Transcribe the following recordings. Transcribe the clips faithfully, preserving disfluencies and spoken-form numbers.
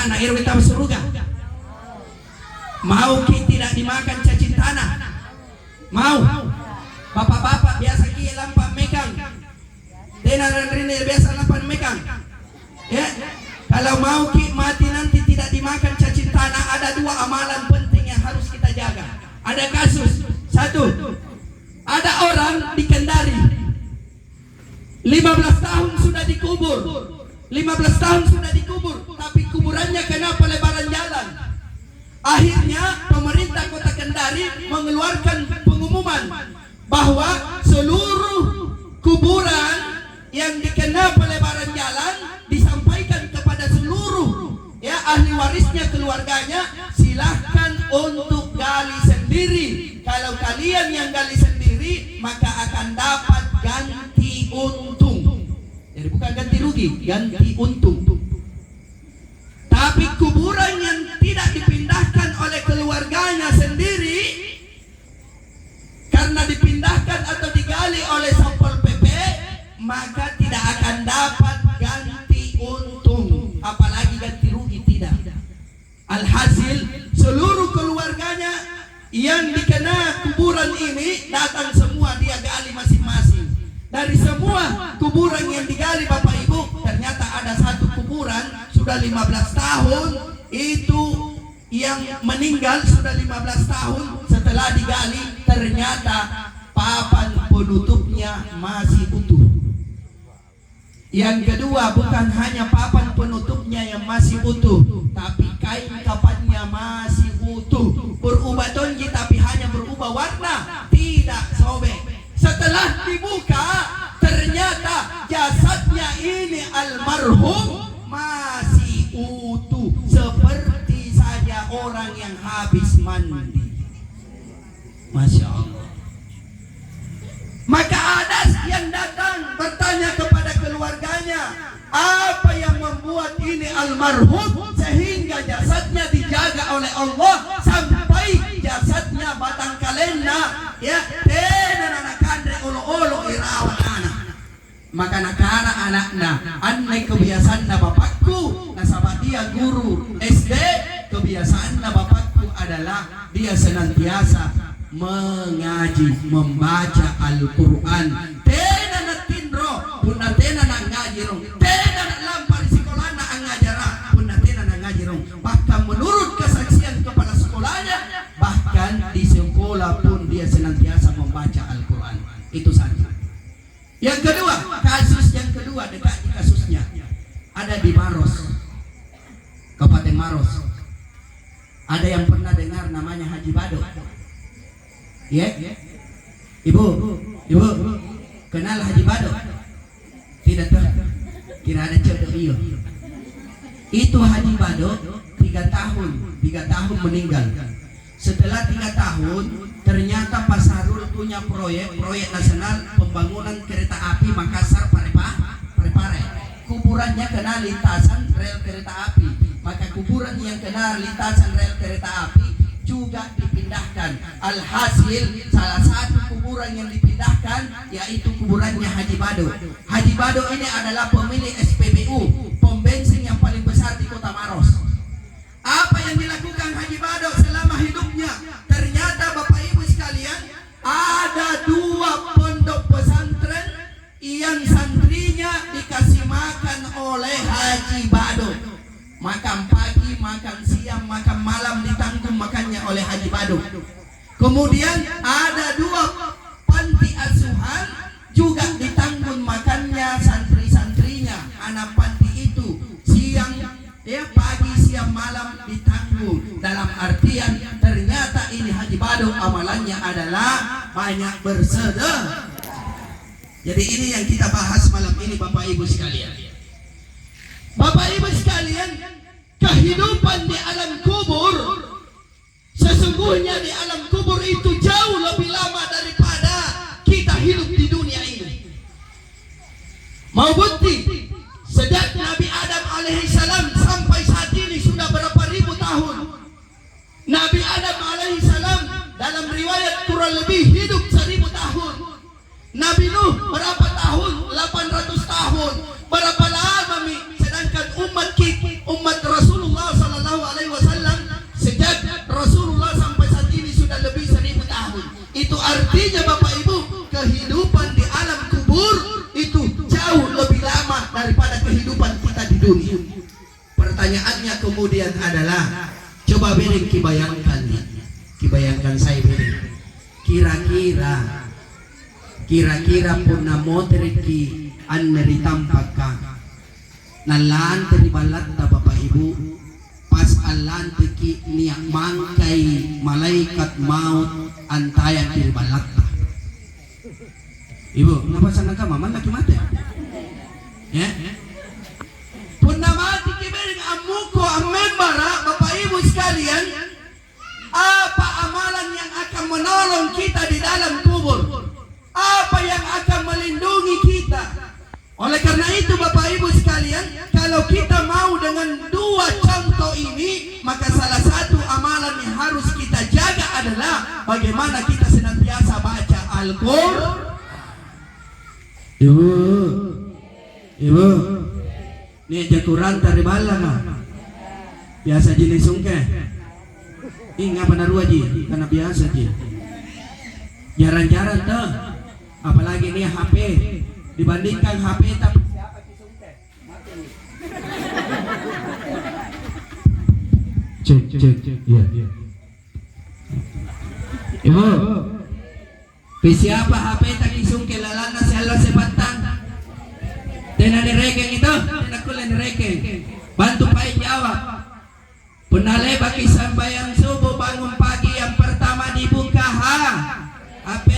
Anak ero' kita suruga. Mauki' tidak dimakan cacing tanah? Mau? Bapak-bapak biasaki' lampa mekang. Tena ranrinna biasa lampa mekang. Ya, kalau mauki' mati nanti tidak dimakan cacing tanah, ada dua amalan penting yang harus kita jaga. Ada kasus, satu, ada orang di Kendari, lima belas tahun sudah dikubur, lima belas tahun sudah dikubur, tapi kuburannya kenapa lebaran jalan? Akhirnya pemerintah Kota Kendari mengeluarkan pengumuman bahwa seluruh kuburan yang dikenal pelebaran jalan disampaikan kepada seluruh, ya, ahli warisnya, keluarganya, silahkan untuk gali sendiri. Kalau kalian yang gali sendiri, maka akan dapat ganti untung. Jadi bukan ganti rugi, ganti untung. Tapi kuburan yang tidak dipindahkan oleh keluarganya sendiri, karena dipindahkan atau digali oleh Satpol P P, maka tidak akan dapat ganti untung, apalagi ganti rugi, tidak. Alhasil, seluruh keluarganya yang dikena kuburan ini datang semua, dia gali masing-masing. Dari semua kuburan yang digali, Bapak Ibu, ternyata ada satu kuburan sudah lima belas tahun itu yang meninggal sudah lima belas tahun, setelah digali ternyata papan penutupnya masih utuh. Yang kedua, bukan hanya papan penutupnya yang masih utuh, tapi kain kafannya masih utuh. Berubah tonji, tapi hanya berubah warna, tidak sobek. Setelah dibuka, ternyata jasadnya ini almarhum masih utuh, seperti saja orang yang habis mandi. Masya Allah. Maka ada yang datang bertanya kepada keluarganya, apa yang membuat ini almarhum sehingga jasadnya dijaga oleh Allah sampai jasadnya batangkalenna, ya, tena nanakanre olo-olo irawa tanah. Maka nakana ana'na, "Anne kebiasanna bapakku, nasaba' dia guru S D, kebiasanna bapakku adalah dia senantiasa mengaji, membaca Al-Quran. Tena natinro, punna tena nangaji rong, tena nalampa ri sikolanna angngajara', punna tena nangaji rong. Bahkan menurut kesaksian kepala sekolahnya, bahkan di sekolah pun dia senantiasa membaca Al-Quran." Itu satu. Yang kedua, kasus yang kedua, dekati kasusnya. Ada di Maros, Kabupaten Maros. Ada yang pernah dengar namanya Haji Bado? Ya? Ibu, Ibu, kenal Haji Bado? Tidak tahu. Kira ada jodoh, iyo. Itu Haji Bado tiga tahun, tiga tahun meninggal. Setelah tiga tahun, ternyata Pak Sahrul punya proyek, proyek nasional pembangunan kereta api Makassar Parepa-, Parepare. Kuburannya kena lintasan rel kereta api. Maka kuburan yang kena lintasan rel kereta api juga dipindahkan. Alhasil, salah satu kuburan yang dipindahkan yaitu kuburannya Haji Bado. Haji Bado ini adalah pemilik S P B U, pom bensin yang paling besar di Kota Maros. Apa yang dilakukan Haji Bado selama hidupnya? Ternyata, Bapak Ibu sekalian, ada dua pondok pesantren yang santrinya dikasih makan oleh Haji Bado. Makan pagi, makan siang, makan malam ditanggung makannya oleh Haji Bado. Kemudian ada dua panti asuhan juga ditanggung makannya santri-santrinya, anak panti itu, siang, ya, pagi, siang, malam ditanggung. Dalam artian, ternyata ini Haji Bado amalannya adalah banyak bersedekah. Jadi, ini yang kita bahas malam ini, Bapak Ibu sekalian. Bapak Ibu sekalian, kehidupan di alam kubur, sesungguhnya di alam kubur itu jauh lebih lama daripada kita hidup di dunia ini. Mau bukti? Sejak Nabi Adam alaihissalam sampai saat ini sudah berapa ribu tahun. Nabi Adam alaihissalam dalam riwayat kurang lebih hidup seribu tahun. Nabi Nuh berapa tahun? Delapan ratus tahun. Berapa lama mi? Sedangkan umat ki-, umat Rasulullah dunia. Pertanyaannya kemudian adalah, coba bereng kibayangkan, kibayangkan saya bereng. Kira-kira, kira-kira punna moterekki anne ri tampaka, nallante ri ballatta Bapak Ibu, pas allanteki nia' mangkai malaikat maut antayaki ri ballatta. Ibu, kenapa sanna kamma? Mallaki mate? Ya? Punna mateki bereng ammuko ammembara, Bapak Ibu sekalian, apa amalan yang akan menolong kita di dalam kubur? Apa yang akan melindungi kita? Oleh karena itu, Bapak Ibu sekalian, kalau kita mau dengan dua contoh ini, maka salah satu amalan yang harus kita jaga adalah bagaimana kita senantiasa baca Al-Qur'an. Ibu, Ibu, nia' jakuranta ri ballaka. Biasaji nisungke. Ih, ngapa naruaji? Karena biasaji. Jarang-jarang to. Apalagi nia' H P. Dibandingkan H P tapi cek, cek, cek. Iya, iya. Ibu, pisiapa H P-ta kisungke lalanna siallo sepattang? Tena nirekeng itu? Tena kulle nirekeng. Bantu pai jawab. Punna le'baki sambayang subuh bangung pagi, yang pertama dibuka ha-, H P.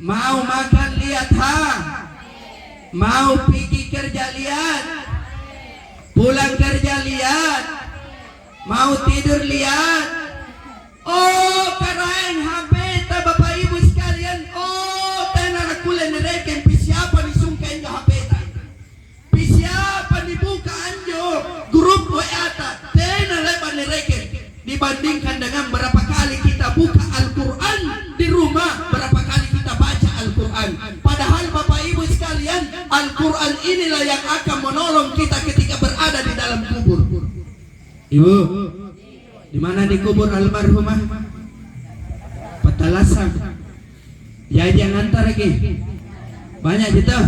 Mau makan lihat ha. Mau pigi kerja lihat. Pulang kerja lihat. Mau tidur lihat. Oh, karaeng H P-ta, Bapak Ibu sekalian. Oh, tena nakkulle nirekeng, pisiapa nisungke injo H P-ta. Pisiapa nibuka anjo grup W A-ta? Tena le'ba' nirekeng. Dibandingkan dengan berapa kali kita buka Al-Quran di rumah, berapa kali kita baca Al-Quran. Padahal Bapak Ibu sekalian, Al-Quran inilah yang akan menolong kita ketika berada di dalam kubur. Ibu, di mana dikubur almarhumah? Patalasang. Jaji angantaraki. Banyak jita.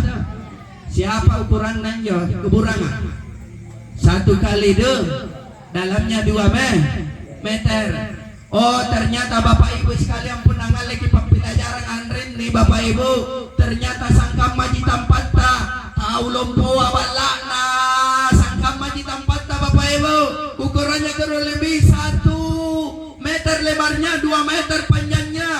Siapa ukuranna injo kuburanga? Satu kali dua, dalamnya dua me-, meter. Oh, ternyata Bapak Ibu sekalian, punna ngalleki pappilajarang anrinni, Bapak Ibu, ternyata sangkammaji tampatta. Tau lompoa balla'na, sangkammaji tampatta, Bapak Ibu. Ukurannya kurang lebih satu meter lebarnya, dua meter panjangnya,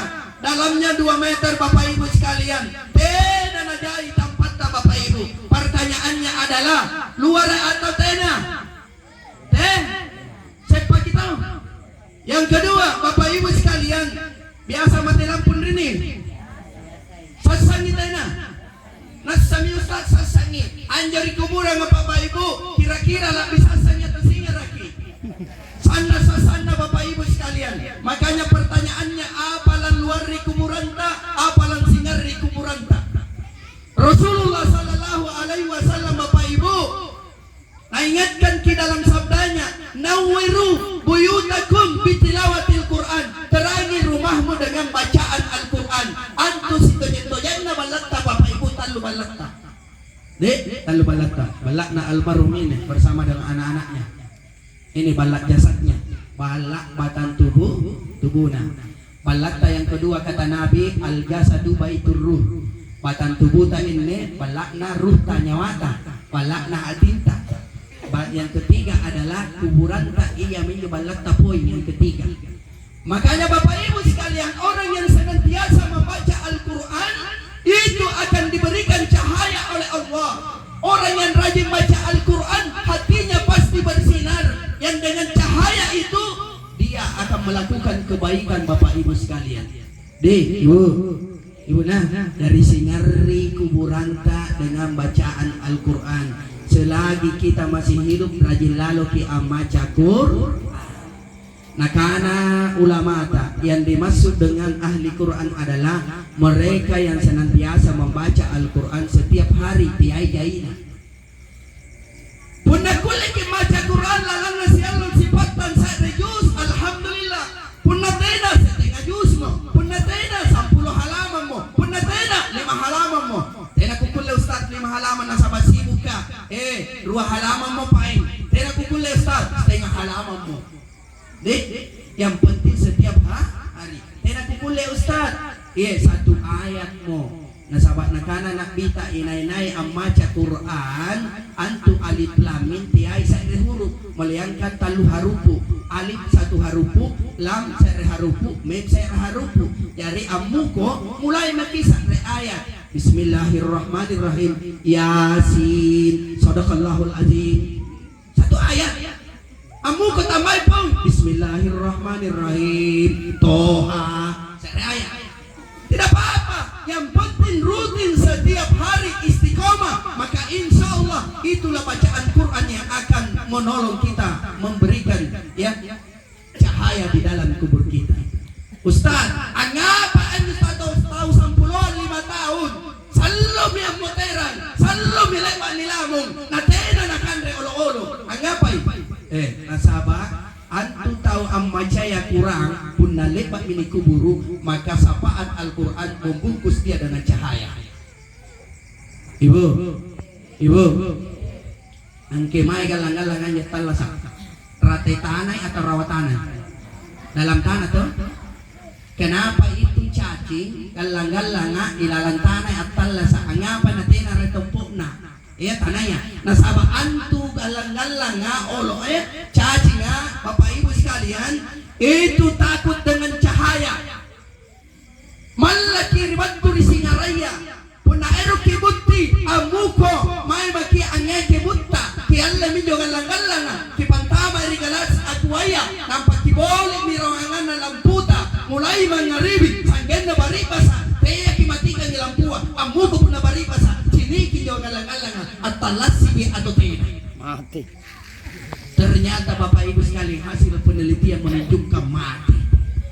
dalamnya dua meter, Bapak Ibu sekalian. Tena najai tampatta, Bapak Ibu. Pertanyaannya adalah, luara atau tena? Teh, seppaki tau. Yang kedua, Bapak Ibu sekalian, biasa mate lampu rinni. Sassangi tena? Nassami Ustaz, sassangi. Anjo ri kuburanga Bapak Ibu, kira-kira la'bi sassangi atau singaraki? Sanna sassanna Bapak Ibu sekalian. Makanya pertanyaannya, apa lan luar ri kuburanta, apa lan singar ri kuburanta? Rasulullah sallallahu alaihi wasallam, Bapak Ibu, naingatkan ki dalam sabdanya, "Nawwiru buyutakum bitilawatil Qur'an." Terangi rumahmu dengan bacaan Al-Quran. Antu sitojeng-tojenna ballatta, Bapak Ibu, tallu ballatta. Dek, tallu ballatta. Balla'na almarhum ini bersama dengan anak-anaknya. Ini balla' jasadnya, balla' batang tubuh, tubuna. Balla'ta yang kedua, kata Nabi, "Al-jasadu baitur ruh." Batang tubuta inne balla'na ruhta, nyawata, balla'na atinta. Ba-, yang ketiga adalah kuburanta, iaminjo balla'ta poeng yang ketiga. Makanya Bapak Ibu sekalian, orang yang senantiasa membaca Al-Quran, itu akan diberikan cahaya oleh Allah. Orang yang rajin baca Al-Quran, hatinya pasti bersinar. Yang dengan cahaya itu, dia akan melakukan kebaikan, Bapak Ibu sekalian. Deh, Ibu, Ibu nah, dari singarri kuburanta dengan bacaan Al-Quran. Selagi kita masih hidup, rajin laloki ammaca Quran. Nakana ulamata, yang dimaksud dengan ahli Quran adalah mereka yang senantiasa membaca Al-Quran setiap hari, teai jaina. Punna kulleki maca Quran lalanna siallo sipattang se're juz, alhamdulillah. Punna tena, setengah juzmo. Punna tena, sampulo halamanmo. Punna tena, lima halamanmo. Tena kukulle, Ustaz, lima halaman nasaba' sibukka'. Eh, rua halaman Ustaz, setengah halamanmo. Deh, yang penting setiap ha-, hari. Tena kukulle, Ustaz. Iya, satu ayatmo. Nasaba' nakana Na'bita, inai-nai ammaca Qur'an, antu alif lam mim teai se're huruf, melainkan tallu harupu, alif satu harupu, lam se're harupu, mim se're harupu. Jari ammuko, mulai maki se're ayat. Bismillahirrahmanirrahim. Yasin. Sadaqallahul azim. Satu ayat. Ammuko tambai pung. Bismillahirrahmanirrahim. Toha. Se're ayat. Tidak apa-apa. Yang penting rutin setiap hari istiqomah. Maka insya Allah itulah bacaan Quran yang akan menolong kita, memberikan, ya, cahaya di dalam kubur kita. Ustaz, angngapa anjo tau, tau sampuloang lima taung, sallumi ammoterang, sallumi le'ba' nilamung, natena nakanre olo'-olo'? Angngapa i? Eh, nasaba' antu tau ammacaya Qur'an, punna le'ba'mi nikuburu', maka syafaat Al-Qur'an membungkus dia dengan cahaya. Ibu, ibu, angke mae gallang-gallang anjo attallasa'. Rate tanai atau rawa tanai? Dalam tanah to? Kenapa itu cacing gallang-gallanga ilalang tanai attallasa'? Angngapa natena ri tompo'na? Iya, tanaya. Nasaba' antu gallang-gallanga olo'e, cacinga, Bapak Ibu sekalian, itu takut dengan cahaya. Mallaki ri battu ri singaraya. Punna eroki butti, ammuko, mae maki angngaiki butta, kialle minjo gallang-gallanga, kipantama ri galas atuaya, nampa kiboli'mi rawanganna lamputa, mulai mangngaribi, sa'genna bari'basa, teaki matikangi lampua, ammuko punna bari'basa, ciniki injo gallang-gallanga, attallassiki atau tena. Mati. Ternyata Bapak Ibu sekalian, hasil penelitian menunjukkan mati.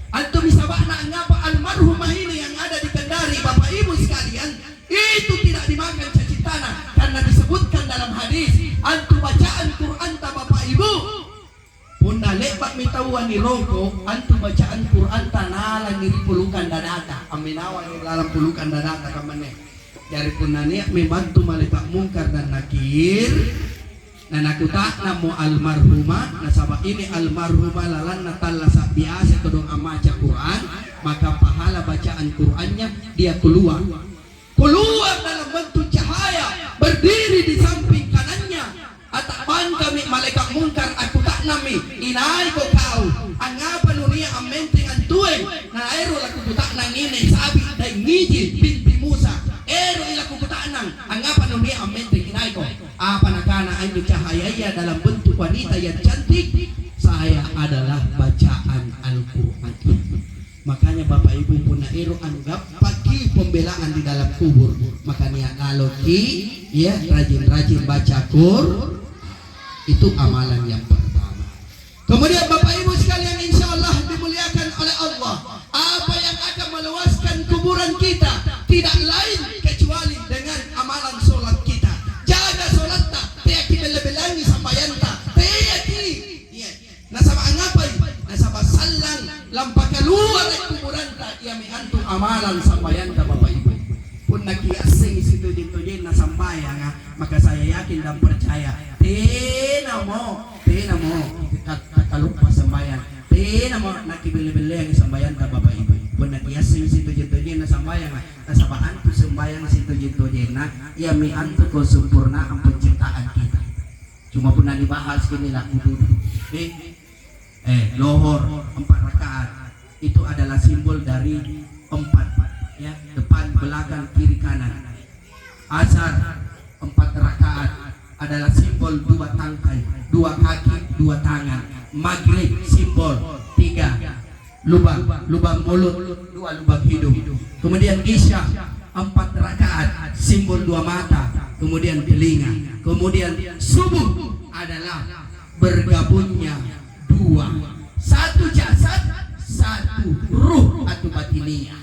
Antu mi saba'na angngapa almarhumah ini yang ada di Kendari, Bapak Ibu sekalian, itu tidak dimakan cacing tanah karena disebutkan dalam hadis, antu bacaan Qur'anta Bapak Ibu, punna le'ba'mi taua niroko, antu bacaan Qur'anta nalangi ri pulukang dadata, amminawang ri lalang pulukang dadata kammanne. Jari punna nia'mi battu malaeka' Mungkar dan Nakir, na nakuta'nammo almarhumah, nasaba' ini almarhumah lalanna tallasa' biasa todong ammaca Qur'an, maka pahala bacaan Qur'annya dia keluar. Keluar dalam bentuk cahaya, berdiri di samping kanannya. Ata'bangkami malaeka' Mungkar, akkuta'nammi, "Inaiko kau? Angngapa nunia' ammenteng antueng?" Na ero' lakukuta'nang inai Sabi' dangngiji binti Musa. Ero'i lakukuta'nang, "Angngapa nunia' ammenteng inaiko?" Apa nakana anjo cahayaya dalam bentuk wanita yang cantik? "Saya adalah bacaan Al-Qur'an." Makanya Bapak Ibu, punna ero' anggappaki pembelaan di dalam kubur, maka nia' laloki, ya, rajin-rajin baca Qur-, itu amalan yang pertama. Kemudian Bapak Ibu sekalian, insya Allah dimuliakan oleh Allah, apa yang akan meluaskan kuburan kita tidak lain kecuali dengan amalan sholat kita. Jaga sholatta, teaki belle-belleangi sambayanta, teaki. Iya. Nasaba' angngapai? Nasaba' sallang lampakalua ri kuburanta, iami antu amalan sambayanta, Bapak Ibu. Punna kiassengi sitojeng-tojenna sambayanga, maka saya yakin dan percaya, tenamo, tenamo ka-, takaluppa sambayang, tenamo nakibelle-belleangi sambayanta, Bapak Ibu. Punna kiassengi sitojeng-tojenna sambayanga, nasaba' antu sambayang sitojeng-tojenna, iami antu kesempurnaan penciptaan kita. Cuma punna nibahas ini laku dudu. Eh, eh, lohor empat rakaat itu adalah simbol dari empat, ya, depan, belakang, kiri, kanan. Asar empat rakaat adalah simbol dua tangkai, dua kaki, dua tangan. Maghrib simbol tiga lubang, lubang mulut, dua lubang hidung. Kemudian Isya empat rakaat, simbol dua mata, kemudian telinga. Kemudian subuh adalah bergabungnya dua, satu jasad, satu ruh atau batiniah.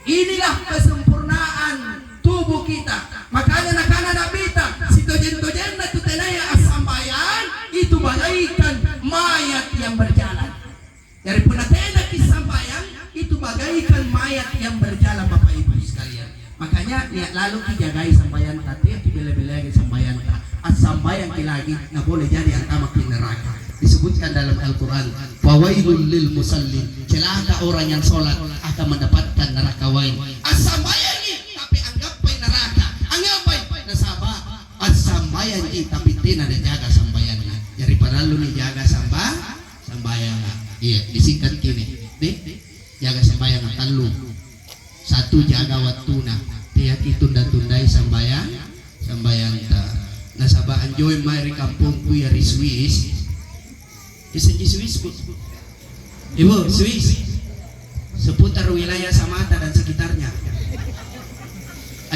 Inilah kesempurnaan tubuh kita. Makanya nakana Nabita, "Sitojeng-tojenna tu tenaya assambayang, itu bagaikan mayat yang berjalan." Jari punna tenaki sambayang, itu bagaikan mayat yang berjalan, Bapak Ibu sekalian. Makanya nia' laloki jagai sambayanta, teaki belle-belleangi sambayanta. Assambayangki lagi, na pole jadi antamaki neraka. Disebutkan dalam Al-Quran, "Fawailul lil musallin," celaka orang yang sholat akan mendapatkan neraka wail. Assambayangi, tapi anggappai neraka. Anggappai? Nasaba' assambayangi, tapi tena najaga sambayanna. Jari parallu nijaga samba-, sambayanga. Iya, disingkat kini. Deh, jaga sambayanga tallu. Satu, jaga wattuna, teaki tunda-tundai sambayang, sambayanta. Nasaba' anjoeng mae ri kampongku ia ri Swiss. Isenji Swiss, Bu? Ibu, Swiss. Seputar wilayah Samata dan sekitarnya.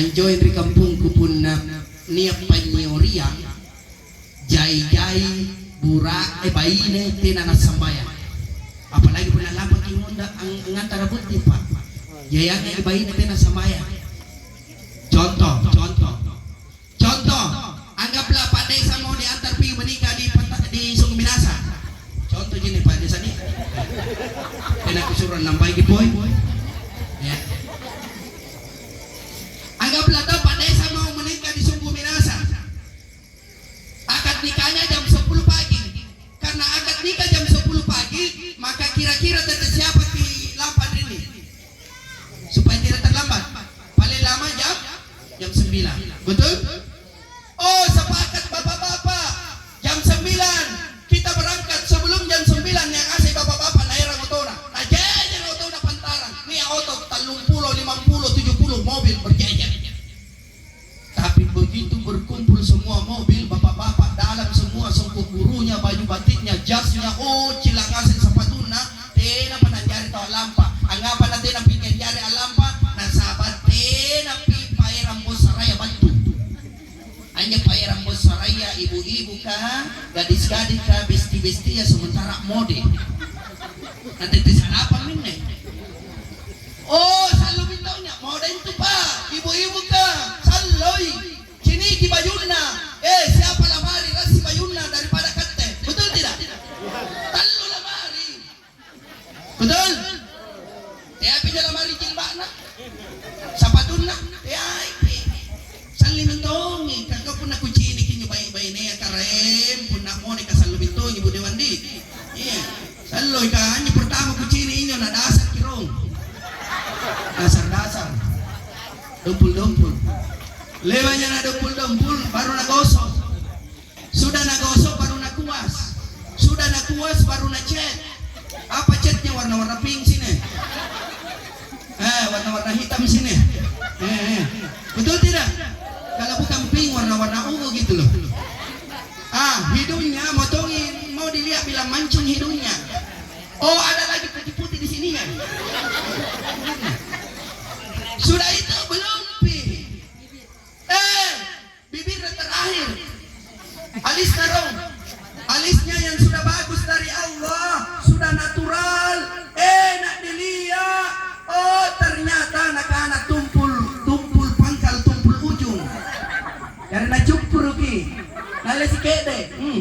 Anjoeng ri kampongku punna nia' panynyoriang, jai-jai, bura-, eh, baine tena nassambayang. Apalagi punna lampaki ngunda-, ang-, angantara botting, Pak. Jaiangi baine tena sambayang. Contoh, contoh. Contoh, anggaplah Pak Desa mau diantar pi menikah di peta-, di Sungguminasa. Contoh gini, Pak Desa nih. Tena kusuruh nampai di poin. Ya. Anggaplah tau Pak Desa mau menikah di Sungguminasa. Akad nikahnya jam sepuluh pagi. Karena akad nikah jam sepuluh pagi, maka kira-kira tette siapaki lampa anrinni? Supaya tidak terlambat. Paling lama jam, jam sembilan. Betul? Oh, sepakat bapak-bapak. Jam sembilan kita berangkat. Sebelum jam sembilan, nia' ngaseng bapak-bapak naerang otona. Najejer otona pantarang. Nia' oto tallumpulo, limampulo, tujuh puluh mobil berjejer. Tapi begitu berkumpul semua mobil, bapak-bapak dalam semua, songkok gurunya, baju batiknya, jasnya, oh, cila' ngaseng sapatunna, tenapa nanjari tau lampa. Angngapa na tena pi nanjari a'lampa? Nasaba' tena pi paerang bossaraya battu. Anjo paerang bossaraya, ibu-ibuka, gadis-gadiska, besti-bestia, sementara mode. Natette salapang minne. Oh, sallo mintonya, mode intu, Pak. Ibu-ibuka, salloi. Ciniki bajunna. Eh, siapa lamari rassi bajunna daripada katte? Betul tidak? Tallu lamari. Betul? Teapi injo lamari jilba'na? Sapatunna? Teaiki. Salli mintongi, ka punna kuciniki injo bai-, bainea karaeng, punna mone kasallo mintongi, Bu Dewandi. Iya. Salloi ka, anjo pertama kucini injo, nadasarki rong. Dasar-dasar. Dompul-dompul. Le'ba'ja nadompul-dompul, baru nagosok. Sudah nagosok, baru nakuas. Sudah nakuas, baru nacet. Apa cetnya? Warna-warna pink sini. Eh, warna-warna hitam sini. Eh, eh. Betul tidak? Kalau bukan pink, warna-warna ungu gitu loh. Ah, hidungnya motongi, mau dilihat bilang mancung hidungnya. Oh, ada lagi putih-putih di sininya. Sudah itu belum, Pi. Eh, bibirnya terakhir. Alisnya dong. Alisnya yang sudah bagus dari Allah, sudah natural, enak dilihat. Oh, ternyata anak-anak tumpul, tumpul pangkal, tumpul ujung. Jari nacuppuruki, nalesi ke'de'. Hmm.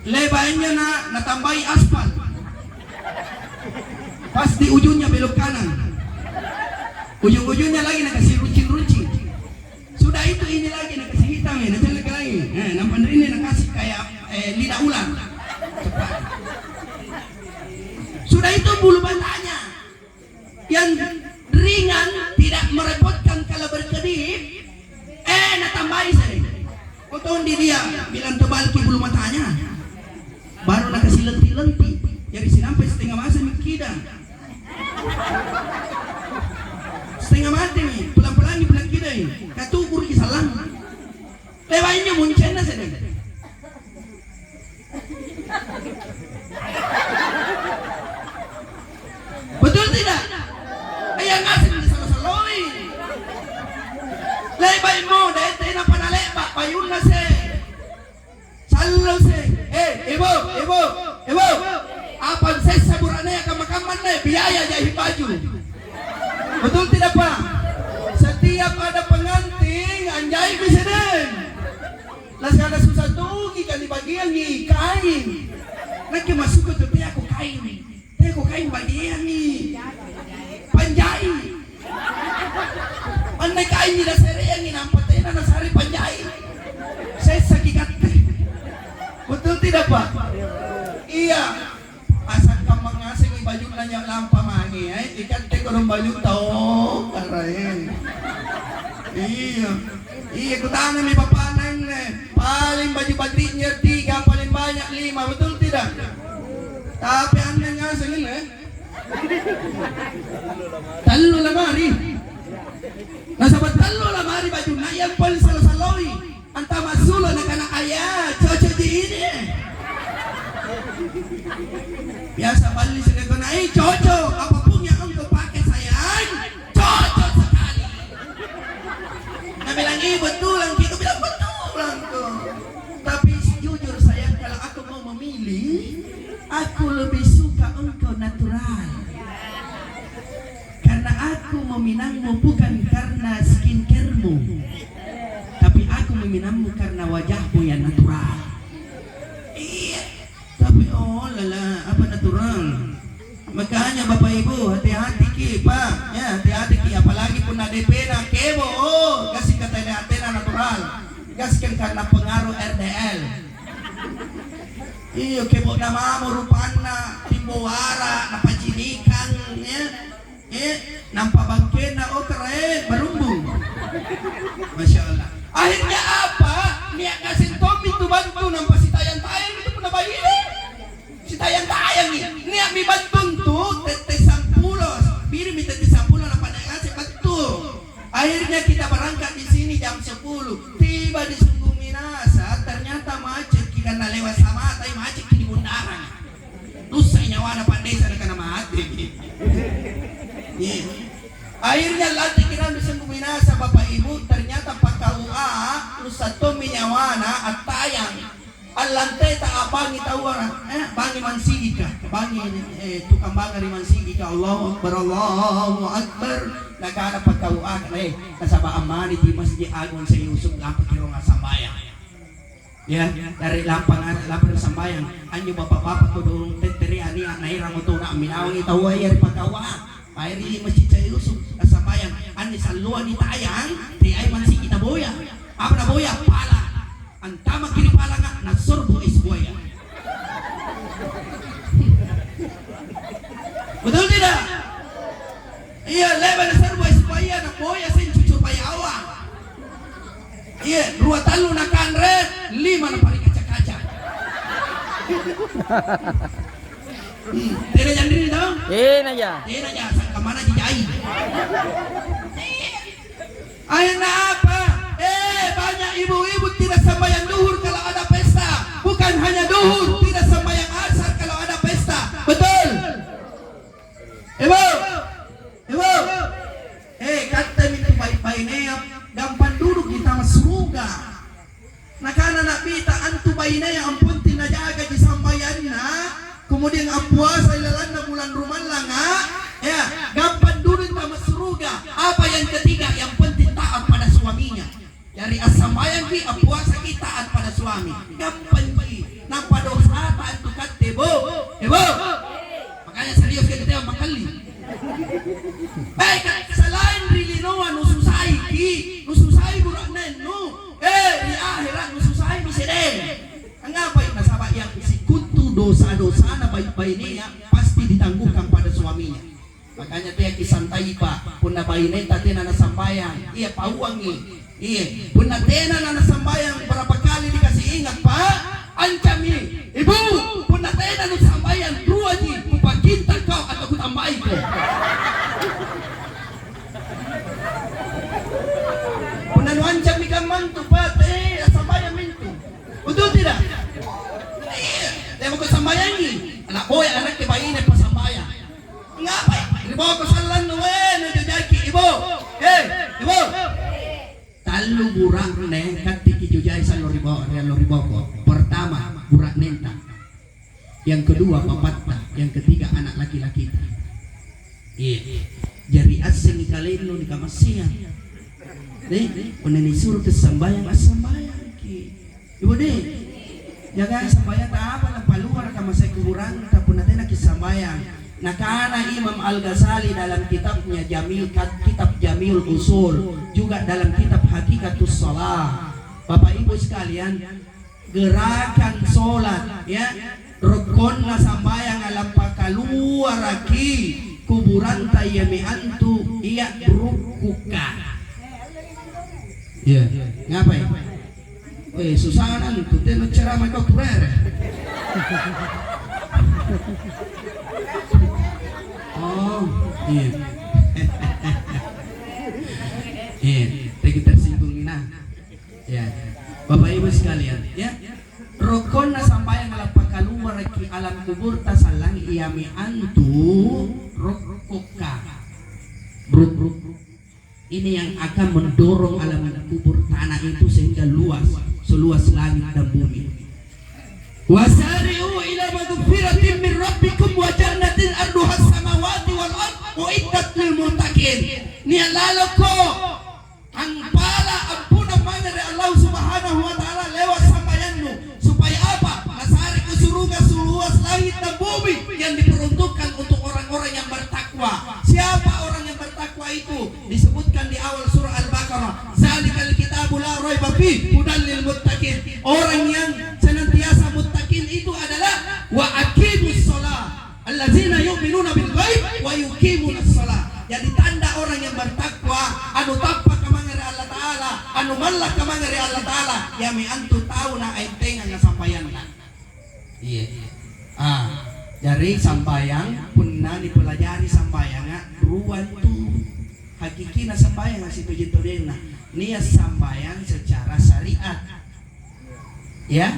Le'ba' injo na-, natambai aspal. Pas di ujungnya belok kanan. Ujung-ujungnya lagi nakasi runcing-runcing. Sudah itu ini lagi nakasi hitam ya, nacelleki lagi. Eh, nampa ri ini nakasi kayak, eh, lidah ular. Sudah itu bulu matanya. Yang ringan, tidak merepotkan kalau berkedip, eh, natambai sering. Potong di dia, bilang tebalki bulu matanya. Baru nakasi lenti-lenti. Jari sinampai setengah masa mikida. Setengah mati mi, pelang-pelangi pelang kidai. Katukuriki sallang. Lewa injo muncenna sedeng. Betul tidak? Iya ngaseng disalo-saloi. Le'bai mo, dai tena pada le'ba, bayunna se. Sallo se. Eh, ibu, ibu, ibu. Apa sessa bura'nea kamma-kamma anne? Biaya jahit baju. Betul tidak, Pak? Setiap ada pengantin, anjai sedeng. Nasaba susah tongi kali bagiangi kain. Nakke masukku tu teako kain. Teako kain bagiangi. Panjai. Anne kainji nasereangi nampa tena nasare panjai. Sessaki katte. Betul tidak, Pak? Iya, asakkamma ngasengi bajunna nya lampa mange, eh, ikatte kodong bajutta, oh, karaeng. Iya. Iya, kutanami bapa'na anne, paling baju batiknya tiga, paling banyak lima, betul tidak? Tapi anne ngaseng anne, eh? Tallu lamari. Nasaba' tallu lamari bajunna, yang paling salo-saloi. Antama' assulo nakana, "Aya, cocokji ini." Biasa balli sini kona, "Eh, cocok. Apapun yang engkau pakai, sayang, cocok sekali." Nabilang, "Ih, betulang ki." Kubilang, "Betulang ko." Tapi jujur, sayang, kalau aku mau memilih, aku lebih suka engkau natural. Karena aku meminangmu bukan karena skincare-mu, tapi aku meminangmu karena wajahmu yang natural. Iya, tapi oh lala, apa natural? Makanya Bapak Ibu, hati-hati ki, Pak. Ya, hati-hati ki, apalagi punna D P-na kebo, oh, kasih kata D P-na natural. Kasih karena pengaruh R D L. Iya, kebo'na mamo rupanna, timbo wara, napacinikan, ya. Eh, nampa bangkenna, oh, karaeng, barumbung. Masya Allah. Akhirnya apa? Nia' ngaseng tommi tu bantu, nampa sitayang-tayang itu punna baine. Sitayang-tayangi. Nia'mi bantu tu tette sampulo. Birimi tette sampulo, nampa nia' ngaseng bantu. Akhirnya kita berangkat di sini jam sepuluh. Tiba di Sungguh Minasa, ternyata macetki karena lewat Samata, macetki di bundaran. Lussai nyawana Pak Desa, nakana mate. Iya. Akhirnya lanteki raung di Sungguh Minasa, Bapak Ibu, ternyata Pak K U A, lussa tommi nyawana, attayang. Allanteta a'bangi taua, eh, bangi mansigika, bangi, eh, tukang banga ri mansigika, Allahu Akbar, Allahu Akbar. Nakana Pak K U A, eh, nasaba' ammaniji Masjid Agung Syekh Yusuf, lampaki rong assambayang. Ya, dari lampang, lampang sambayang. Anjo bapa'-bapa' kodong tetterea nia' naerang otona amminawangi taua ia ri Pak K U A. Mae ri Masjid Syekh Yusuf, assambayang. Anne salloa nitayang, teai mansiki taboya. Apa naboya? Pala. Antamaki ri palanga, nasorbu es buaya. Betul tidak? Iya, le'ba' nasorbu es buaya, naboya seng cucur bayawa. Iya, rua tallu nakanre, lima napari kaca-kaca. Hmm, tena janrina tau? Tena ja. Tena ja, sangkamana jijai. Akhirnya apa? Eh, banyak ibu-ibu tidak sembahyang duhur kalau ada pesta. Bukan hanya duhur, tidak sembahyang asar kalau ada pesta. Betul? Ibu! Ibu! Eh, katte mintu bai-, bainea gampang duduk di taman suruga. Nakana Na'bita, antu bainea amponting najaga ji sambayanna, kemudian appuasa ilalanna bulan rumallanga, ya, gampang duduk di taman suruga. Apa yang ketiga? Yang penting taat pada suaminya. Jari assambayangki, appuasaki, taat pada suami. Gampangji. Nampa dosata antu katte, Bu. Eh, Bu. Makanya serius kita teo makalli. Baik, selain ri linoa nususaiki, nususai bura'nennu. Eh, ri akhera nususaimi sedeng. Angngapai? Nasaba' yang sikutu dosa-dosana bai-, bainea pasti ditangguhkan pada suaminya. Makanya teaki santai, Pak. Punna baineta tena nasambayang, iya pauangi. Iya, punna tena na nasambayang, berapa kali dikasih ingat, Pak? Ancammi, Ibu, punna tena nusambayang, ruaji, kupacinta kau atau kutambai kau. Punna nuancammi kammantu, Pak, te, sambayang mintu. Betul tidak? Iya, tena kusambayangi. Anak boya, anak ke baine pasambayang. Ngapai? Riboko sallannu, we, nujajaki, Ibu. Eh, Ibu. Tallu bura'ne katteki jujai sallo ribo-, ri allo riboko. Pertama, bura'nenta. Yang kedua, bapatta. Yang ketiga, anak laki-lakita. Iya. Jari assengi kalennu nikamaseang. Deh, punna nisuroki sambayang, assambayangki. Ibu deh, jangan sambayang tak apa, napaluar kamasai kuburanta punna tena kisambayang. Nakana Imam Al-Ghazali dalam kitabnya Jami-, kat-, kitab Jamiul Usul, juga dalam kitab Hakikatus Shalah. Bapak Ibu sekalian, gerakan sholat, ya, Rokkonna sambayanga lappakaluaraki kuburanta iami antu ia rukkukka. Iya, ngapai? Eh, susana antu, tena ceramah kau turere. Oh, iya. Iya, teki tersinggung, nah. Ya, Bapak Ibu sekalian, ya. Rokkonna sambayang lappakaluaraki alam kuburta sallang iami antu rokkokka. Bruk, bruk. Ini yang akan mendorong alam kubur tanah itu sehingga luas, seluas langit dan bumi. Wasari'u ila magfiratin min rabbikum wa jannatin arduhas samawati wal ard uiddat lil muttaqin. Nia' laloko angpala ampunang mange ri Allah Subhanahu wa Ta'ala lewat sambayannu. Supaya apa? Nasareko suruga seluas langit dan bumi yang diperuntukkan untuk orang-orang yang bertakwa. Siapa orang yang bertakwa itu? Disebutkan di awal surah Al-Baqarah, "Zalikal kitabu la raiba fih, hudal lil muttaqin." Orang yang senantiasa muttaqin itu adalah wa aqimus shalah. Allazina yu'minuna bil ghaib wa yuqimunas shalah. Jadi tanda orang yang bertakwa, anu tappaka mange ri Allah Ta'ala, anu mallaka mange ri Allah Ta'ala, iami antu tau naentengang sambayanna. Iya. Ah, jari sambayang, punna nipelajari sambayanga, rua antu hakikina sambayanga sitojeng-tojenna. Nia' sambayang secara syariat. Ya,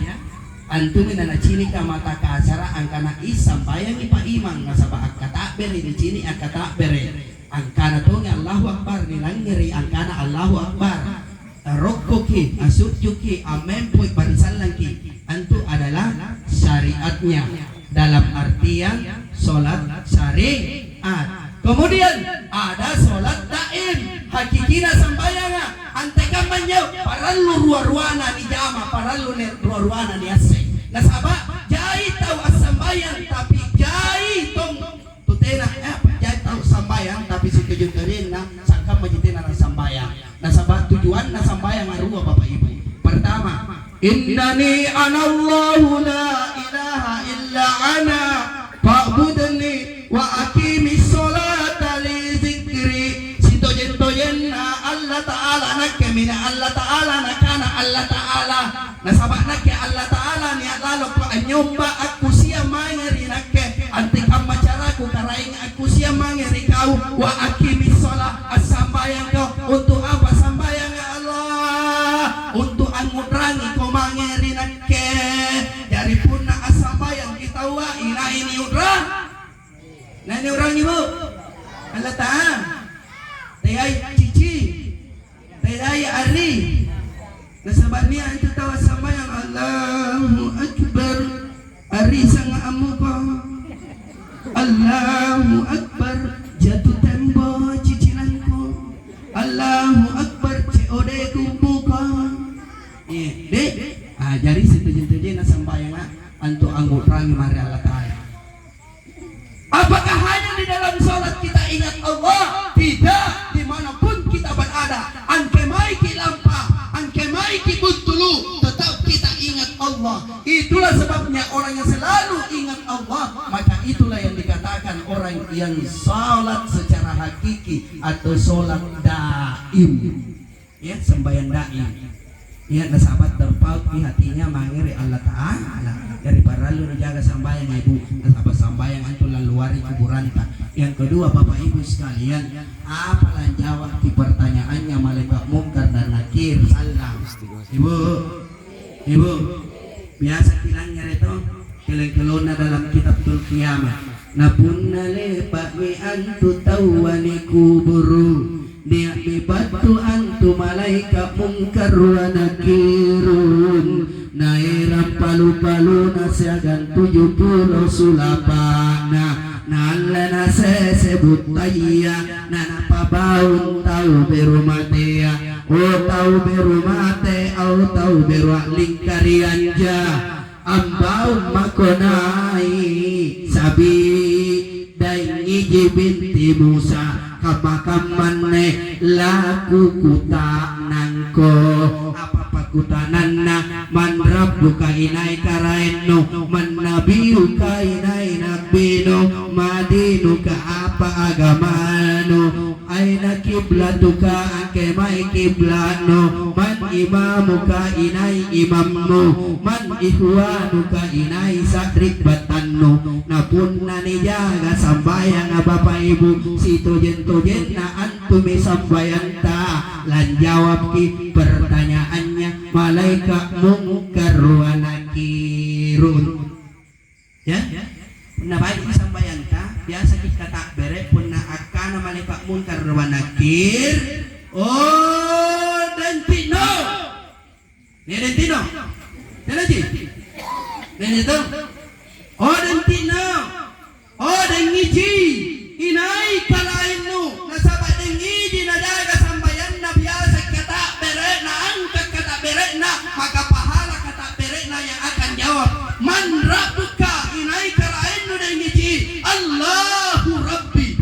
antumi nanacinika mata kasara angkana, "Ih, sambayangi Pak Imang, nasaba' akkata'bere' nicini' akkata'bere'." Angkana tongi Allahu Akbar, nilangngeri angkana Allahu Akbar. Rokkoki, asujjuki, ammempoi, parisallangki. Antu adalah syariatnya. Dalam artian sholat syariat. Kemudian ada sholat daim. Hakikina sambayanga, antekamma anjo parallu rua-ruana nijama, parallu ni-, rua-ruana niasseng. Nasaba' jai tau assambayang, tapi jai tong tu tena, eh, jai tau sambayang, tapi situju-tujuanna sangkammaji tena nasambayang. Nasaba' tujuanna sambayang arua, Bapak Ibu. Pertama, "Innani anallahu la ilaha illa ana, fa'budni wa aqimis sholata li dzikri." Sitojeng-tojenna Allata'ala nakke mina Allata'ala, nakana Allata'ala, nasaba' nakke Allata'ala nia' laloko anynyomba akkusiang mange ri nakke, antekamma caraku Karaeng akkusiang mange ri kau, wa aqimis sholah, assambayangko. Untuk apa sambayang, ya Allah? Untuk angngu'rangiko mange ri nakke. Jari punna assambayangki taua, inai niu'rang? Inai niu'rangi, Bu? Allata'ala. Teai cici. Teai ari. Nasaba' nia' antu tau assambayang, "Allahu Akbar." Ari sanga ammuko. "Allahu Akbar." Jatu tembo cicilangku. "Allahu Akbar." C O D kummuko. Eh, dek. Ah, jari sitojeng-tojenna sambayanga antu angngu'rangi mae ri Allata'ala. Apakah hanya di dalam sholat kita ingat Allah? Tidak, dimanapun kita berada. Angkemaiki lampa, angkemaiki buntulu, tetap kita ingat Allah. Itulah sebabnya orang yang selalu ingat Allah, maka itulah yang dikatakan orang yang sholat secara hakiki atau sholat daim. Ya, sembahyang da'i. Ya, nasaba' terpautki hatinya mange ri Allata'ala. Jari parallu nijaga sambayang, Ibu. Nasaba' sambayang antu lalluari kuburanta. Yang kedua, Bapak Ibu sekalian, apa lanjawabki pertanyaannya malaikat Mungkar dan Nakir? Sallang. Ibu, Ibu, biasa kilangngere to? Keleng-kelonna dalam kitab Tul Qiyamah. Na punna le'ba'mi antu taua nikuburu, nia'mi battu antu malaeka' Mungkar wa Nakirun, naerang palu-paluna siagang tuju pulo sulapa'na, naalle nasese buttaya, nanapabaung tau beru matea. O tau beru mate, o tau beru a'lingkarianja. Ambaung mako nai' sabi, daengiji binti Musa, kamma-kammanne laku kuta'nangko. Apa pakkutananna? "Man rabbuka inai karaennu?" "Man Nabiuka inai nabbinu, madinuka apa agamanu, aina kiblatuka angkemai kiblatnu, man imamuka inai imammu, man ikhwanuka inai sari'battannu. Na punna nijaga sambayanga Bapa Ibu, sitojeng-tojenna antumi sambayanta, lanjawabki pertanyaannya malaeka Mungkar wa Nakirun. Ya? Punna baji'mi sambayanta, biasaki kata'bere', punna akkana malaeka Mungkar wa Nakir, "Oh, denti'no!" Nia' denti'no? Tena ji? Nia' to? "Oh, denti'no! Oh, dengngiji! Inai karaennu, nasaba' dengngiji najaga sambayanna, biasa kata'bere', naangka' kata'bere'na, maka pahala kata'bere'na yang akan jawab, 'Man rabbuka?' Inai karaennu dengngiji? 'Allahu Rabbi.'"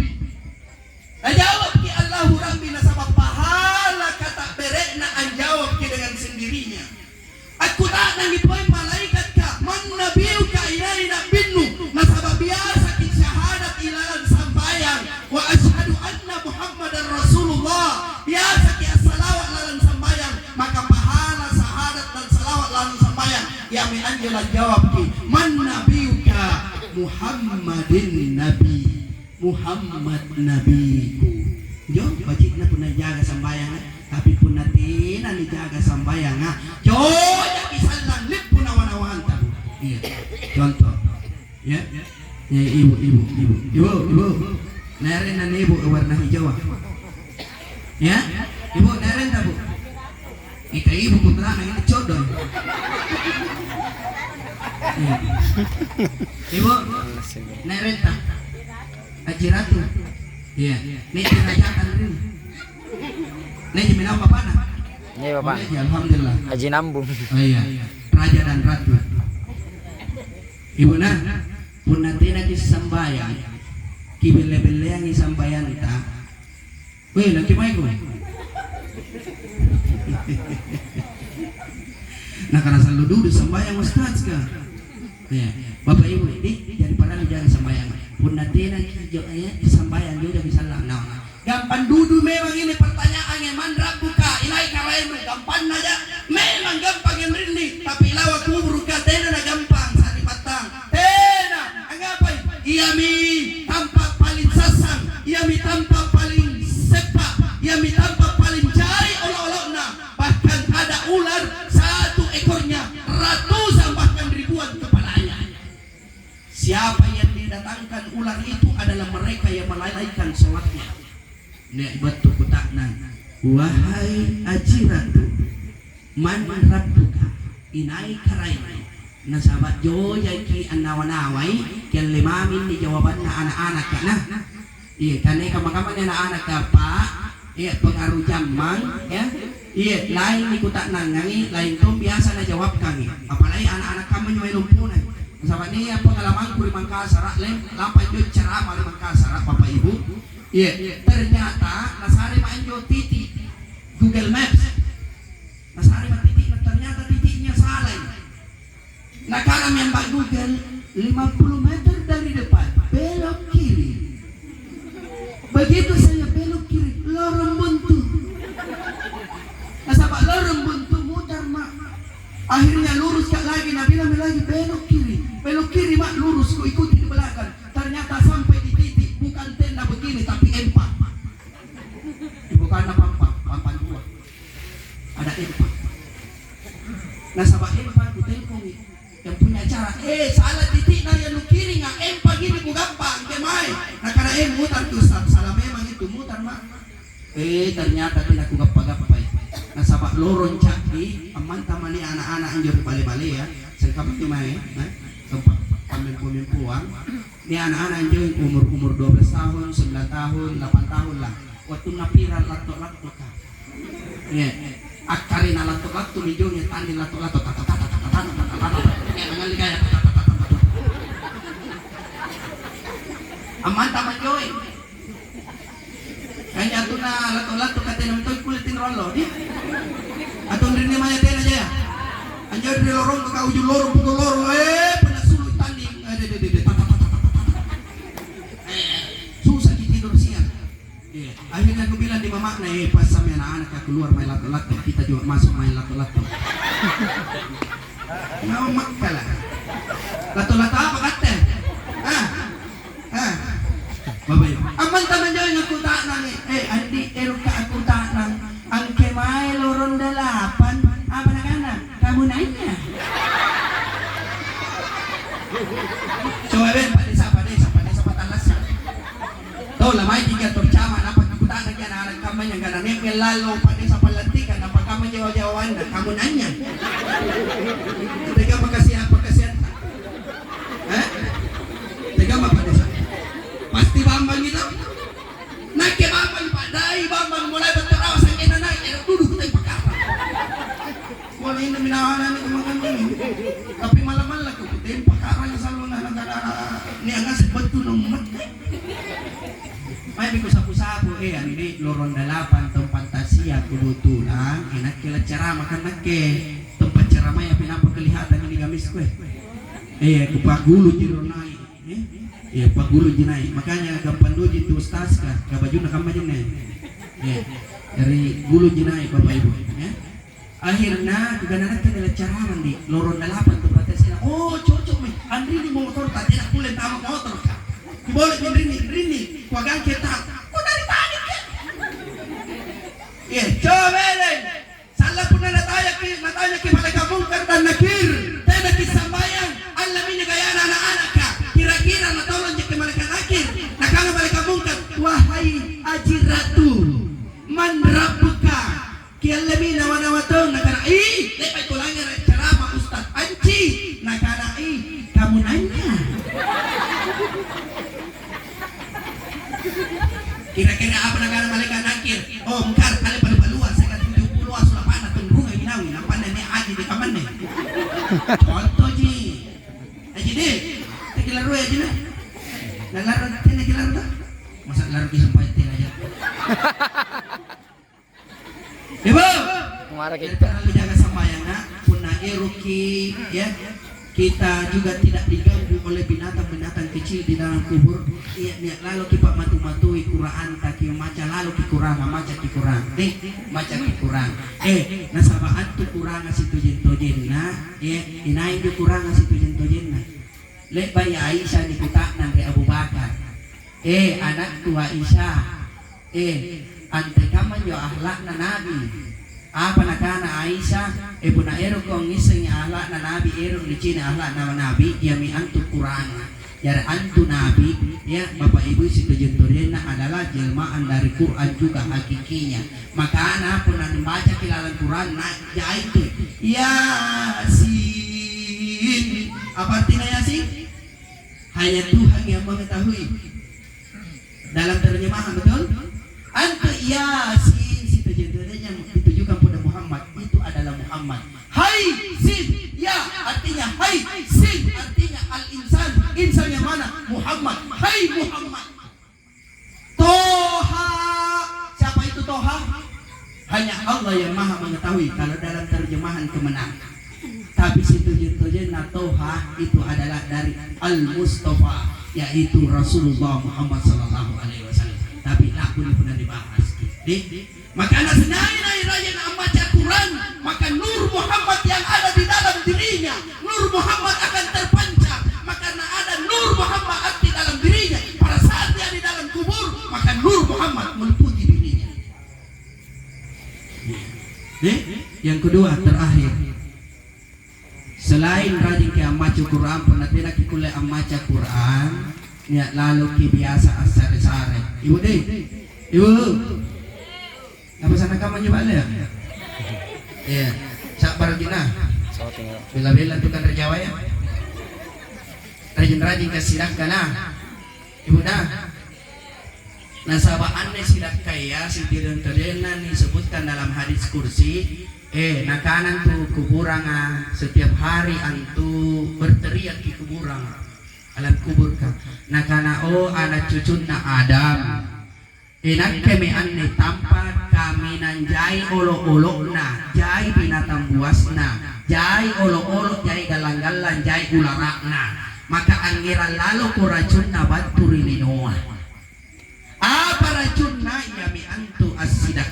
Najawabki, "Allahu Rabbi," nasaba' pahala kata'bere'na anjawabki dengan sendirinya. Akkuta'nangi pole malaekatka, "Man nabiuka?" Inai nabbinnu? Nasaba' biasaki syahadat ilalang sambayang, "Wa asyhadu anna Muhammadar Rasulullah." Biasaki assalawa' lalang sambayang, maka pahala syahadat dan salawat lalang sambayang, iami anjo lanjawabki, "Man nabiuka?" "Muhammadin nabi." Muhammad nabiku. Jo, baji'na punna jaga sambayanga, tapi punna tena nijaga sambayanga, jojaki sallang lippu nawa-nawanta. Iya, contoh. Ya. Ya, ibu, ibu, ibu. Ibu, ibu. Naerenna ibu warna hijau. Ya? Ibu, naerenta, Bu? Ika ibu putrana ini codong. Iya. Ibu, naerenta. Haji Ratu. Iya. Nih, raja kan rin. Nih, minau bapakna? Iya, Bapak. Oh, iya, alhamdulillah. Haji Nambung. Oh, iya. Raja dan Ratu. Ibu, nah, punna tena kisambayang, kibelle-belleangi sambayanta. Weh, laki maiko. Nakana sallo dudu sambayang, Ustaz, ka? Ya, Bapak Ibu, di, jadi parallu jaga sambayang. Punna tena ki jo, eh, sambayang jo, jadi salah naon. Gampang dudu memang ini pertanyaannya, "Man rabbuka?" Inai karaennu? Gampangna ja. Memang gampang anrinni, tapi lawa kuburuka tena na gampang, sari'battang. Tena. Angngapai? Iami tampa' paling sassang, iami tampa' paling seppa, iami tampa' paling jai olo'-olo'na. Bahkan ada ular satu ekornya ratusan bahkan ribuan kepalanya. Siapa yang didatangkan ular itu adalah mereka yang melalaikan sholatnya. Nia' battu kuta'nang, "Wahai Haji Ratu, man rabbuka?" Inai karaennu? Nasaba' jojaki annawa-nawai, kelle mami inni jawabanna ana'-anaka, nah. Iya, kan kamma-kamma anne ana'-anaka, Pak. Iya, pengaruh jammang, ya. Iya, laing nikuta'nangangi, laing tong biasa najawabkangi. Apalagi ana'-ana' kamma anjo mae lompona. Nasaba' nia' pengalamangku ri Mangkasara', lem-, lampa injo ceramah ri Mangkasara', Bapak Ibu. Iya, ternyata nasarema' anjo titik Google Maps. Nasarema' titikna, ternyata titiknya salai. Nakanami Mbak Google, "Lima puluh meter dari depan, belok kiri." Begitu saya belok kiri, lorong buntu. Nasaba' lorong buntu mutar, Mak. Akhirnya luruska' lagi, nabilangmi lagi, "Belok kiri." Belok kiri, Mak, lurus, kuikuti di belakang. Ternyata sampai di titik bukan tenda begini, tapi empang. Bukanna pampang, pampang dua. Ada empang. Nasaba' empang kutelpongi yang punya acara, "Eh, salah titikna yang nukiringa, empang ini kugappang, kemae." Nakana, "Eh, mutar tu Ustaz, salah memang itu, mutar, Mak." Eh, ternyata tena kugappa-gappai. Nasaba' lorong ca'di, ammantang mani ana'-ana' anjo ri bale-balea, sangkamma mae, eh, tempa-, pammempo-mempoang. Nia' ana'-ana' anjo umur-umur dua belas tahun, sembilan tahun, delapan tahun lah. Wattunna pira latto-lattoka. Iya. Akkarena latto-latto mi jong, tanding latto-latto. Iya, nangalli kaya. Ammantang manjoi. Kanya atuna latto-latto katena mentoi kulle tinro allo, di? Atau rinne maya tena jaya. Anjo ri lorong ka ujung lorong, pukul lorong, eh, punna sulu' tanding. Makna, eh, passami anak-anaka keluar mae lato-lato, kita juga masuk mae lato-lato. Naung makkala. Lato-lato apa katte? Ah? Ah? Bapak Ibu. Ammantang anjo angkuta'nang, eh, Andi, erokka' akkuta'nang, angkemae lorong dalapan, apa nakana? Kamu nanya. Coba ben, Pak Desa, Pak Desa, Pak Desa, Pak Talasa. Tau lamai tiga torcama, nampa kikuta'nangki ana'-ana' kammanya, angkana, "Nia'mi allo Pak Desa pallantikang, nampa kamma jawa-jawanna, kamu nanya." Tega pakasian-pakasianta? Eh? Tega ma Pak Desa? Pasti bambang gitu? Nakke bambang, Pak, dai bambang mulai battu rawa sanggenna naik, ero' dudu kutempa kara. Kuani indomi nawana ni kemangkang ini. Tapi malla-malla ko kutempa karang sallo na nagara ni angase battu nommat. Mai biko sapu-sapu, eh, andi lorong dalapan tempat tasia kebetulan, eh, nakke laccarama kan nakke tempat ceramaya pinapa kelihatan ini Kamiskue. Eh, kupaggulu jiro naik. Eh? Iya, paggulu jinai. Makanya gampang doji tu ustaz ka, ka bajunna kamma jinne. Iya. Dari gulu jinai Bapak Ibu, ya. Akhirnya kukana nakke nala carana di lorong dalapan tu patasena. Oh, cocok mi. Anrini motor ta tena kulle tama motor ka. Kibole mi rinni, rinni. Kuagang kita. Kok dari tadi ke? Iya, coba deh. Sallang punna natayaki, natanyaki malaeka' Mungkar dan Nakir, tena kisambayang, allemi gayana ana'-anaka, kira-kira natolong jaki malaeka' Nakir, nakana malaeka' Mungkar, "Wahai Aji Ratu, man rabbuka?" Kiallemi nawa-nawa tong, nakana, "Ih, le'bai kulangngere' carama Ustaz Panci." Nakana, "Ih, kamu nanya." Kira-kira apa nakana malaeka' Nakir? "Oh, Mungkar, kale palu-palua, sekat tujuh puluh, asulapana tunrungangi naung, nampanna nia' aji di kamanne." Contoji. Aji deh. Teki laroi aji na. Lalar tena ki laroi ta? Masa laroi ki sampai tena aja. Ibu, Mara kita. Terlalu jaga sambayang, nak. Punna eroki, ya, kita juga tidak diganggu oleh binatang-binatang kecil di dalam kubur. Iya, nia' laloki pa'matu-matui Qur'anta, ki maca laloki Qur'an, maca ki Qur'an. Eh, maca ki Qur'an. Eh, nasaba' antu Qur'an sitojeng-tojenna, ya, inai injo Qur'an sitojeng-tojenna. Le'bai Aisyah nikuta'nang ri Abu Bakar. Eh, anakku Aisyah, eh, antekamma anjo akhlakna Nabi? Apa nakana Aisyah? Eh, punna erokko angngissengi akhlakna Nabi, ero' nicini' akhlakna Nabi, iami antu Qur'anna. Jari antu Nabi, ya, Bapak Ibu sitojeng-tojenna adalah jelmaan dari Qur'an juga hakikinya. Makana punna nibacaki lalang Qur'an, na jai tu. Yasin. Apa artinya Yasin? Hanya Tuhan yang mengetahui. Dalam terjemahan, betul? Antu Yasin, sitojeng-tojengna ditujukan pada Muhammad, itu adalah Muhammad. Hai Sin, ya, artinya hai Sin, artinya al-insan. Insan yang mana? Muhammad. Hai Muhammad. Toha. Siapa itu Toha? Hanya Allah yang Maha Mengetahui kalau dalam terjemahan kemenangan. Tapi sitojeng-tojenna Toha itu adalah dari Al-Mustafa, yaitu Rasulullah Muhammad sallallahu alaihi wasallam. Tapi laku punna dibahas. Di, makana sinai-nai rajin ammaca Quran, maka Nur Muhammad yang ada di dalam dirinya, Nur Muhammad akan terpancar. Maka na ada Nur Muhammad di dalam dirinya, pada saat dia di dalam kubur, maka Nur Muhammad meliputi dirinya. Nih, yang kedua, terakhir. Selain rajinki ammaca Quran, punna tenaki kulle ammaca Quran, nia' laloki biasa assare-sare. Ibu deh, ibu. Apa sana kamma nyeballe ya? Iya, sabar kita. Bela-bela tukang kerja ya. Rajin-rajin kasih nah. Ibu dah. Nasaba' anne sidakkaya, sitojeng-tojenna nisebutkan dalam hadis kursi, eh, nakana antu kuburanga, setiap hari antu berteriak ki kuburang, alam kuburka. Nakana, "Oh, ana' cucunna Adam, inakkemi anne tampa' kaminang jai olo'-olo'na, jai binatang buasna, jai olo'-olo', jai gallang-gallang, jai ulara'na. Maka angngerang laloko racunna battu ri linoa." Apa racunna? Iami antu assidakka.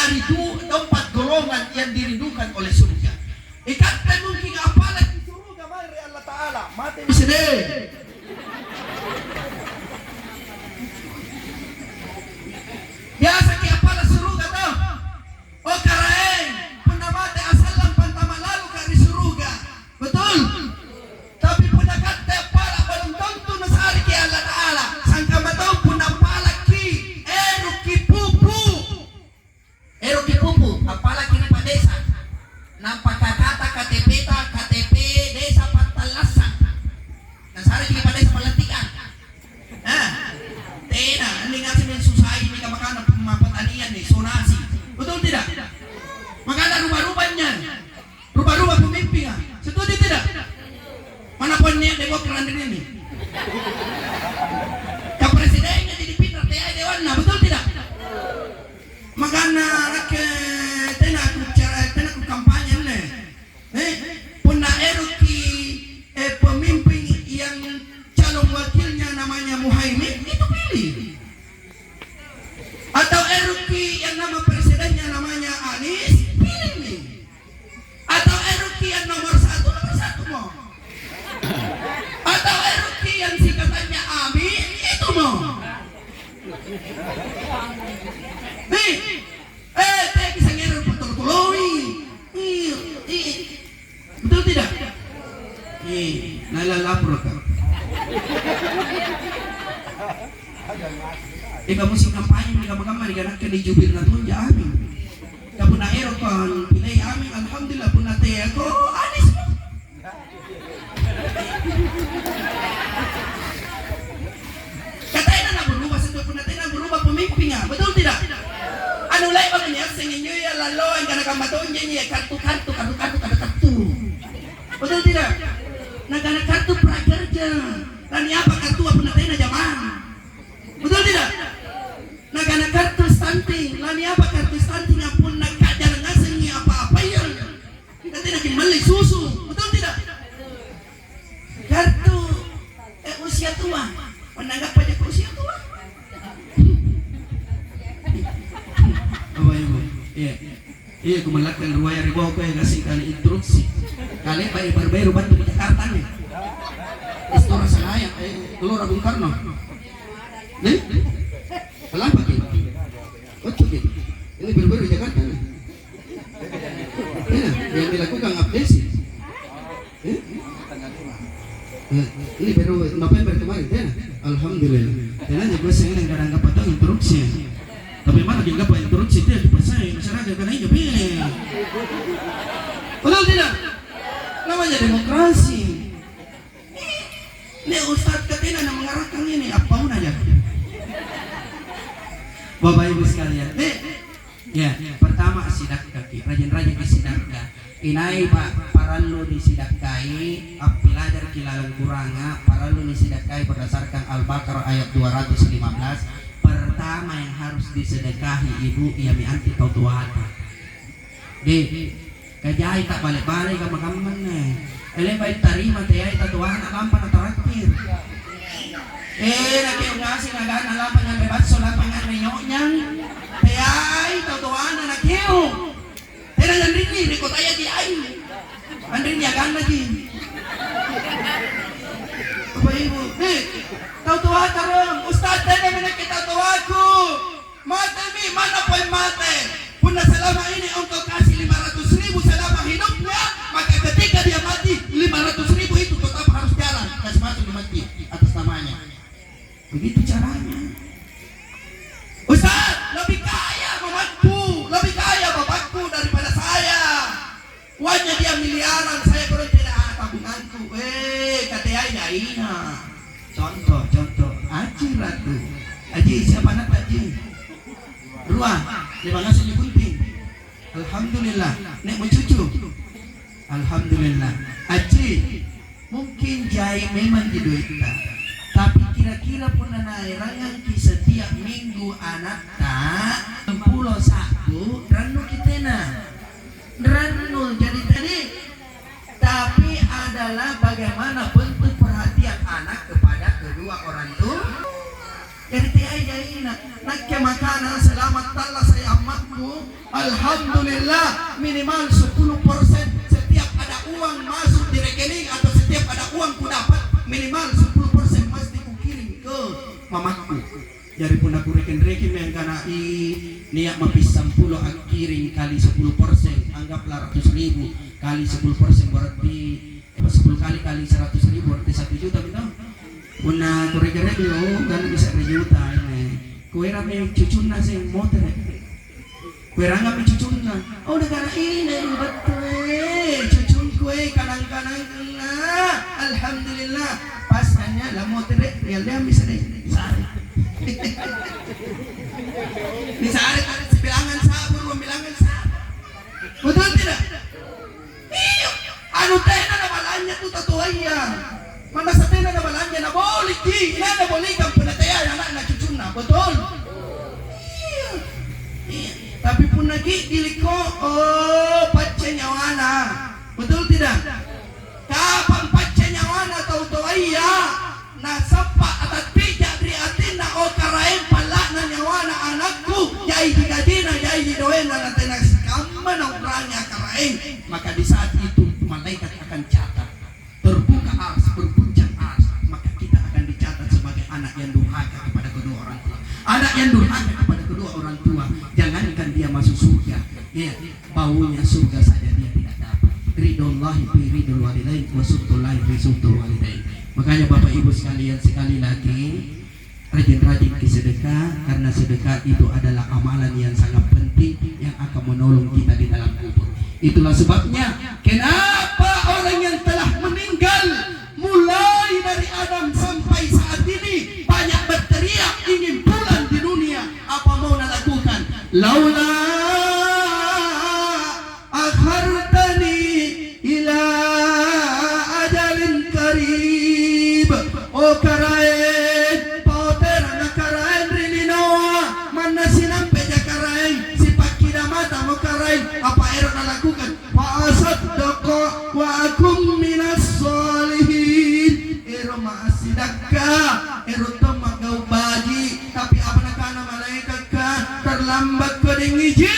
Itu empat golongan yang dirindukan oleh surga. Ikatte mungkin apalaki suruga mae ri Allata'ala, mate sedih. Biasaki appala' suruga to? Oh, Karaeng, punna mate asallang pantama laluka ri suruga. Betul? Tapi punna katte appala' belum tentu nasareki Allata'ala. Sangkamma tau punna appala'ki, erokki pupu. Erokki pupu, appala'ki ri padesa. Nampa kakata K T P-ta, K T P desa Pattallassang. Nasareki ri padesa Pallantikang. Ah, tena, anne ngaseng susai ni kamakana pemapatanian ni, sonasi. Betul tidak? Makana rubah-rubahnya. Rubah-rubah pemimpinnya. Setuju tidak? Mana poinnya demokrat ini? Kapresidennya jadi pindah T A I dewanna, betul tidak? Makana nakke tena kucara-, tena kukampanye anne. Eh, punna erokki, eh, pemimpin yang calon wakilnya namanya Muhaimin, itu pilih. Atau erokki yang nama presidennya namanya Anies, pilihmi. Atau erokki yang nomor satu, nomor satu mo. Atau erokki yang singkatannya Amin, itu mo. Nih, eh, teki sangero potolo-toloi. Iya, iya. Betul tidak? Eh, nala lapor ka. Eh, kamu sing kampanye, kamma-kamma ri kanakka ni jubirna tonja, Amin. Ka punna ero' kan pilei Amin, alhamdulillah, punna teako, Anies mo. Ka tena naberubah, sampai punna tena berubah pemimpinnya, betul tidak? Anu le'baka niasseng injo iya lalloa, angkana kamma tonji anjo iya kartu-kartu, kartu-kartu, kartu-kartu. Betul tidak? Nakana kartu prakerja. Laniapa kartua punna tena jamang? Betul tidak? Nakana kartu stunting. Laniapa kartu stunting punna kajjala' ngasengi apa-apaya? Ka tenaki' malli susu, betul tidak? Kartu, eh, usia tua. Menanggap aja ke usia tua. Bapak Ibu, iya. Iya, kumallakkang ruaya ri boko, eh, ngaseng kali instruksi. Kale baru-baru battu ke Jakarta nih. Istora Senayan, eh, Gelora Bung Karno. Nih? Kenapa, Ki? Betul, Ki. Ini baru-baru di Jakarta nih. Iya, yang dilakukan update sih. Eh? Eh, ini baru November kemarin, ya? Alhamdulillah. Tenanya gue seng kadang dapat tahu interupsi. Tapi mana kita dapat interupsi, dia dipercaya masyarakat karena ini, be. Betul tidak? Namanya demokrasi. Ini Ustaz katanya na mengarahkan ini, apa aja? Bapak Ibu sekalian, nih, ya, pertama, sidakkaki, rajin-rajin sidakka. Inai pa-, parallu nisidakkai, appilajarki lalang Quranga, parallu nisidakkai berdasarkan Al-Baqarah ayat dua ratus lima belas. Pertama yang harus disedekahi ibu, iami antu tau toata. Deh, kajai tak bale-bale kamma-kammanne. Ele baik tarima teai tatoana lampa na tarakkir. Eh, na keu ngaseng aganna lampa nganre bakso, lampa nganre nyonyang. Teai tatoana na keu. Tena nanrinni, ri kotaya ji ai. Anrinni aganna ji. Bapak Ibu, nih, tau toata rong, Ustaz, tena mi nakke tau toaku. Matemi, manna poeng mate. Punna selama ini engkau kasih lima ratus ribu selama hidupnya, maka ketika dia mati, lima ratus ribu itu tetap harus jalan, kasih masuk di masjid atas namanya. Begitu caranya. Ustaz, lebih kaya mamaku, lebih kaya bapakku daripada saya. Uangnya dia miliaran, saya baru tidak tabunganku. Eh, kateai jaina. Contoh, contoh. Aji Ratu. Aji, siapa anak Aji? Rua. Lima ngasih digunting. Alhamdulillah. Nek mencucu. Alhamdulillah. Aji, mungkin jai memang di duitta. Tapi kira-kira punna naerangangki setiap minggu anatta, pulo sa'bu, rannuki tena. Rannu jadi tadi, tapi adalah bagaimana bentuk perhatian anak kepada kedua orang tua. Jadi teai jaina, nakke makana selamat tallasai ammakku, Alhamdulillah, minimal sepuluh persen setiap ada uang masuk di rekening atau setiap ada uang kudapat, minimal sepuluh persen mesti kukirim ke mamaku. Jari punna kurekeng-rekeng mi angkana, "Ih, nia' mapissang pulo akkiring kali sepuluh persen, anggaplah ratus ribu kali sepuluh persen, berarti sepuluh kali kali seratus ribu, berarti satu juta mi to." Punna kurekeng-rekeng, oh, kan bisa sejuta ini. Kuerami cucunna seng motere'. Kuerangammi cucunna. Oh, nakana, "Ih, nai battu, eh, cucungku, eh, kanang-kanangna. Alhamdulillah." Pas nanya, "Lamotere', nialleammi sare." Nisare. Nisare, sibilangan sabbu, rua bilangan sabbu. Betul tidak? Iya. Anu tena nabalanja tu tatoaya. Manna satena nabalanja, naboliki, inai nabolikang punna teai ana'na cucunna, betul? Iya. Iya. Tapi punna gigilikko, oh, pacce nyawana. Betul tidak? Kapang pacce nyawana tau toaya, nasappa atattija ri atinna, "Oh, Karaeng, palla'na nyawana anakku, jaiji gajina, jaiji doenna, na tena sikamma nau'rangi, a Karaeng." Maka di saat itu malaikat akan catat. Terbuka ars, berguncang ars, maka kita akan dicatat sebagai anak yang durhaka kepada kedua orang tua. Anak yang durhaka kepada kedua orang tua, jangankan dia masuk surga, ya, baunya surga saja dia tidak dapat. Ridhollahi fi ridhol walidain, wa sukhtullahi fi sukhtul walidain. Makanya Bapak Ibu sekalian, sekali lagi, rajin-rajin ki sedekah, karena sedekah itu adalah amalan yang sangat penting yang akan menolong kita di dalam kubur. Itulah sebabnya kenapa orang yang telah meninggal mulai dari Adam sampai saat ini banyak berteriak ingin pulang di dunia. Apa mau nalakukan? Laula akhartani ila ajalin qarib. O Karaeng, paoteranga Karaeng ri linoa, manna sinampeja Karaeng, sipakkida matamo Karaeng, apa ero' nalakukan? Fa asaddaqa wa akun minas sholihin. Ero' ma assidakka, ero' tomma gau' baji', tapi apa nakana malaekakka? Terlambatko dengngiji,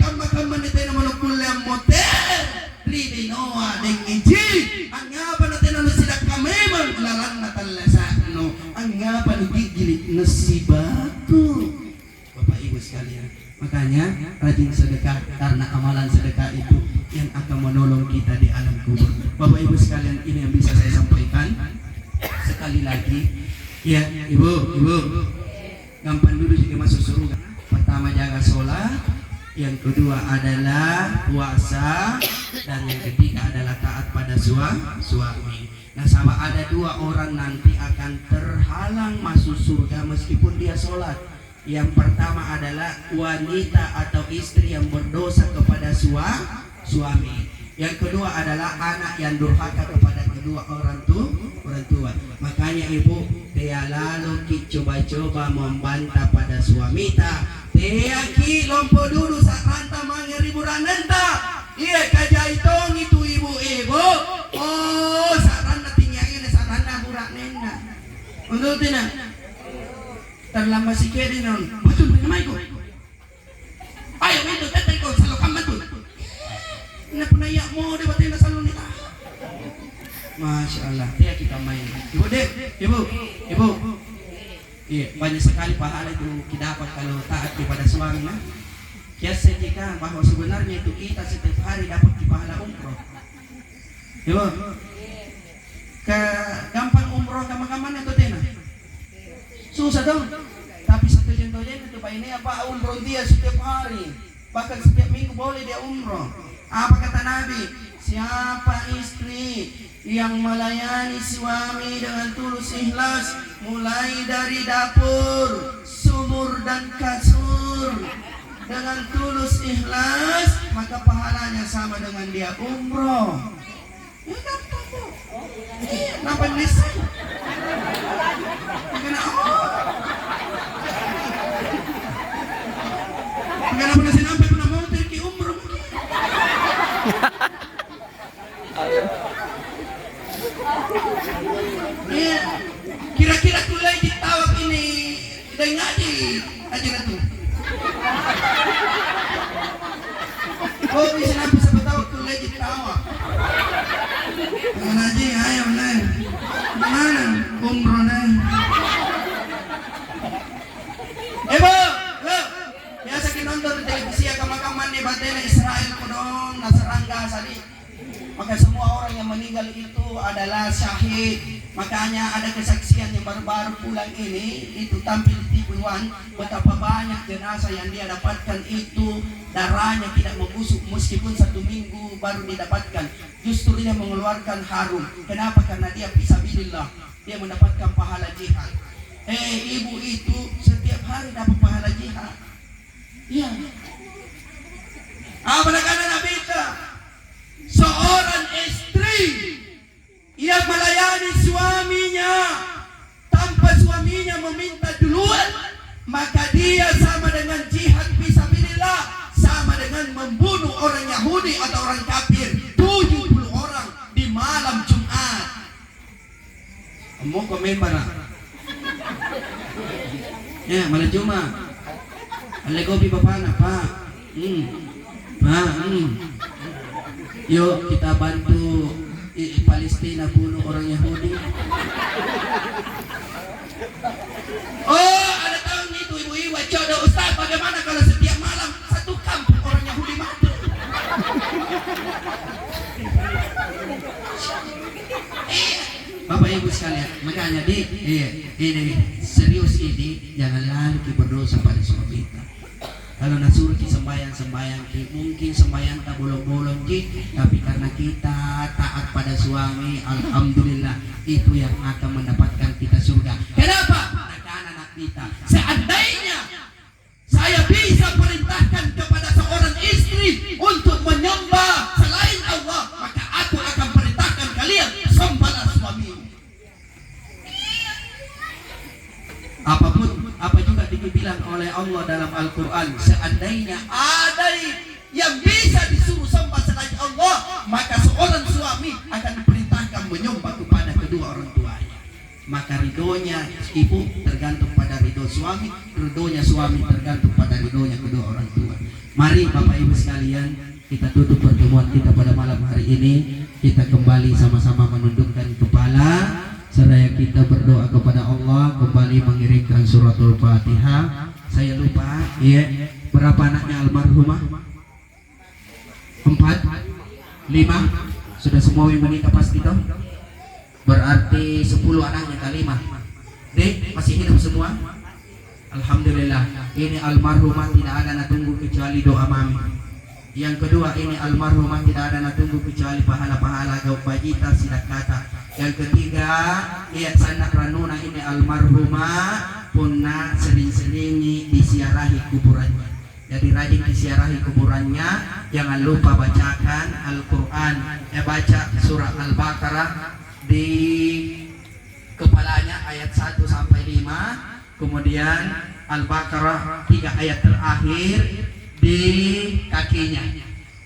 kamma-kamma nitena manukkulle ammotere'. Ri linoa dengngiji, angngapa natena nusidakka memang lalanna tallasa'nu? Angngapa nugiggili' nussibaku? Bapak Ibu sekalian, makanya rajin sedekah, karena amalan sedekah itu yang akan menolong kita di alam kubur. Bapak Ibu sekalian, ini yang bisa saya sampaikan. Sekali lagi, ya, Ibu, Ibu. Gampang dulu juga masuk surga. Pertama, jaga sholat, yang kedua adalah puasa, dan yang ketiga adalah taat pada sua-, suami. Nasaba' ada dua orang nanti akan terhalang masuk surga meskipun dia sholat. Yang pertama adalah wanita atau istri yang berdosa kepada sua-, suami. Yang kedua adalah anak yang durhaka kepada kedua orang tu-, orang tua. Makanya, Ibu, tea laloki' coba-coba membantah pada suamita. Teaki' lompo dudu sa'ranta mange ri bura'nenta. Iya, kajai tongi tu ibu-ibu. Oh, sa'ranna tinjai, sa'ranna bura'nenna. Betul tidak? Terlambat sikidi' naung. Betul, betul, Maiko. Ayo, itu, tette' ko, sallo kamma tu. Na punna iya' mode batena sallo nita. Masya Allah, teaki' kammaya. Ibu, Dek, Ibu, Ibu. Iya, banyak sekali pahala itu kidapat kalau taat kepada suami, nah. Kiassengi ka bahwa sebenarnya itu kita setiap hari dapat pahala umroh. Ibu. Ka gampang umroh kamma-kammana atau tena? Susah dong. Tapi setuju-tuju itu bainea, Pak, umroh dia setiap hari. Bahkan setiap minggu boleh dia umroh. Apa kata Nabi? Siapa istri yang melayani suami dengan tulus ikhlas, mulai dari dapur, sumur dan kasur, dengan tulus ikhlas, maka pahalanya sama dengan dia umroh. Ya, gampang, Bu. Iya, nampa nissai. Makana, oh. Makana punna sinampe punna motorki umroh. Iya. Kira-kira kullei ditawaf ini dengan ngaji, Haji Ratu? Kopi sinapi siapa tahu kulle tawa. Mana ji, ayo, Neng. Mana? Umroh, Neng. Eh, Bu, Bu. Biasa kita nonton di televisi ya, kamma-kamma nih batena Israel kodong, naserang Gaza nih. Maka semua orang yang meninggal itu adalah syahid. Makanya ada kesaksian yang baru-baru pulang ini, itu tampil di T V One, betapa banyak jenazah yang dia dapatkan itu darahnya tidak membusuk meskipun satu minggu baru didapatkan. Justru dia mengeluarkan harum. Kenapa? Karena dia fisabilillah. Dia mendapatkan pahala jihad. Eh, ibu itu setiap hari dapat pahala jihad. Iya. Apa nakana Nabi ta? Seorang istri yang melayani suaminya tanpa suaminya meminta duluan, maka dia sama dengan jihad fisabilillah, sama dengan membunuh orang Yahudi atau orang kafir, tujuh puluh orang di malam Jumat. Ammoko membara. Ya, malam Jumat. Alle kopi bapana, Pak. Hmm. Pak, hmm. Yuk, kita bantu i-, i-, Palestina bunuh orang Yahudi. Oh, ada tahun itu ibu-ibu coba, "Ustaz, bagaimana kalau setiap malam satu kampung orang Yahudi mati?" Iya. Bapak Ibu sekalian, makanya di, iya, ini serius ini, jangan lalu ki berdosa pada suami kita. Kalau nasuruh ki sembahyang, sembahyang ki, mungkin sembahyang tak bolong-bolong ki, tapi karena kita taat pada suami, alhamdulillah, itu yang akan mendapatkan kita surga. Kenapa? Nakana anak kita, seandainya saya bisa perintahkan kepada seorang istri untuk menyembah selain Allah, maka aku akan perintahkan kalian sembahlah suamimu. Apapun, apa juga dibilang oleh Allah dalam Al-Quran, seandainya ada yang bisa disuruh sembah selain Allah, maka seorang suami akan diperintahkan menyembah kepada kedua orang tuanya. Maka ridhonya ibu tergantung pada ridho suami, ridhonya suami tergantung pada ridhonya kedua orang tua. Mari Bapak Ibu sekalian, kita tutup pertemuan kita pada malam hari ini. Kita kembali sama-sama menundukkan kepala, seraya kita berdoa kepada Allah, kembali mengirimkan suratul Fatihah. Saya lupa, iya, berapa anaknya almarhumah? Empat? Lima? Sudah semua yang menikah pasti toh? Berarti sepuluh anaknya kalima. Dek, masih hidup semua? Alhamdulillah. Ini almarhumah tidak ada natunggu kecuali doa mami. Yang kedua, ini almarhumah tidak ada natunggu kecuali pahala-pahala gau' bajita sidakkata. Yang ketiga, iya sanna' rannuna ini almarhumah punna sering-seringi disiarahi kuburannya. Jadi rajin kisiarahi kuburannya, jangan lupa bacakan Al-Quran, eh, baca surah Al-Baqarah di kepalanya ayat satu sampai lima, kemudian Al-Baqarah tiga ayat terakhir di kakinya.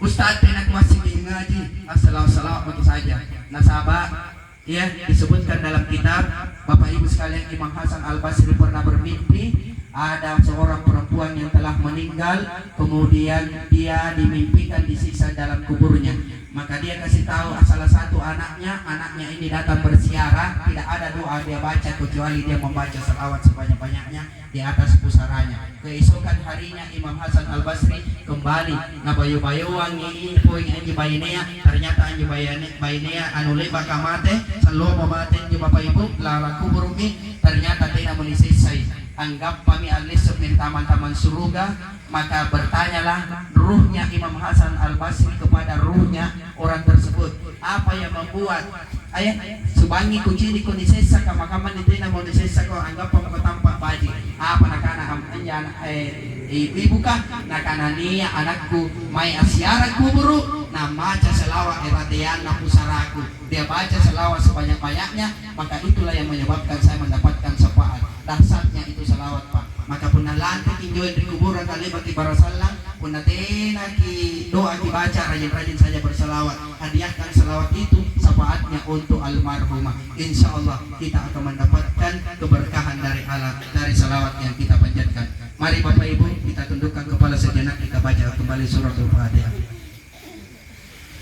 Ustaz, tena kuassing ngaji, assalawat-salawat maki saja. Nasaba' Iya, disebutkan dalam kitab, Bapak Ibu sekalian, Imam Hasan Al-Basri pernah bermimpi, ada seorang perempuan yang telah meninggal, kemudian dia dimimpikan disiksa dalam kuburnya. Maka dia kasih tahu salah satu anaknya, anaknya ini datang berziarah, tidak ada doa dia baca kecuali dia membaca salawat sebanyak-banyaknya di atas pusaranya. Keesokan harinya Imam Hasan Al-Basri kembali, nabayo-bayoangi poeng anjo bainea, ternyata anjo baine-, bainea anu le'baka mate, sallomo mate anjo Bapak Ibu, lalang kuburu'mi, ternyata tenamo nisessai. Anggappami allesso'mi ri tamang-tamang suruga, maka bertanyalah ruhnya Imam Hasan Al-Basri kepada ruhnya orang tersebut, "Apa yang membuat, eh, subangi kucini'ko nisessa, kamma-kamma nitena mau nisessako, anggappamako tampa' baji'?" Apa nakana am-, anjo ana-, eh, ibu-ibuka? Nakana, "Nia' anakku mae assiarang kuburu', nammaca salawa' irateanna pusaraku. Dia baca salawa' sebanyak-banyaknya, maka itulah yang menyebabkan saya mendapatkan syafaat." Dahsyatnya itu salawat, Pak. Maka punna lanteki njoeng ri kuburang, le'baki barasallang, punna tenaki doa kibaca, rajin-rajin saja bersalawat. Hadiahkan salawat itu syafaatnya untuk almarhumah. Insya Allah kita akan mendapatkan keberkahan dari ala-, dari salawat yang kita panjatkan. Mari Bapak Ibu, kita tundukkan kepala sejenak, kita baca kembali suratul Fatihah.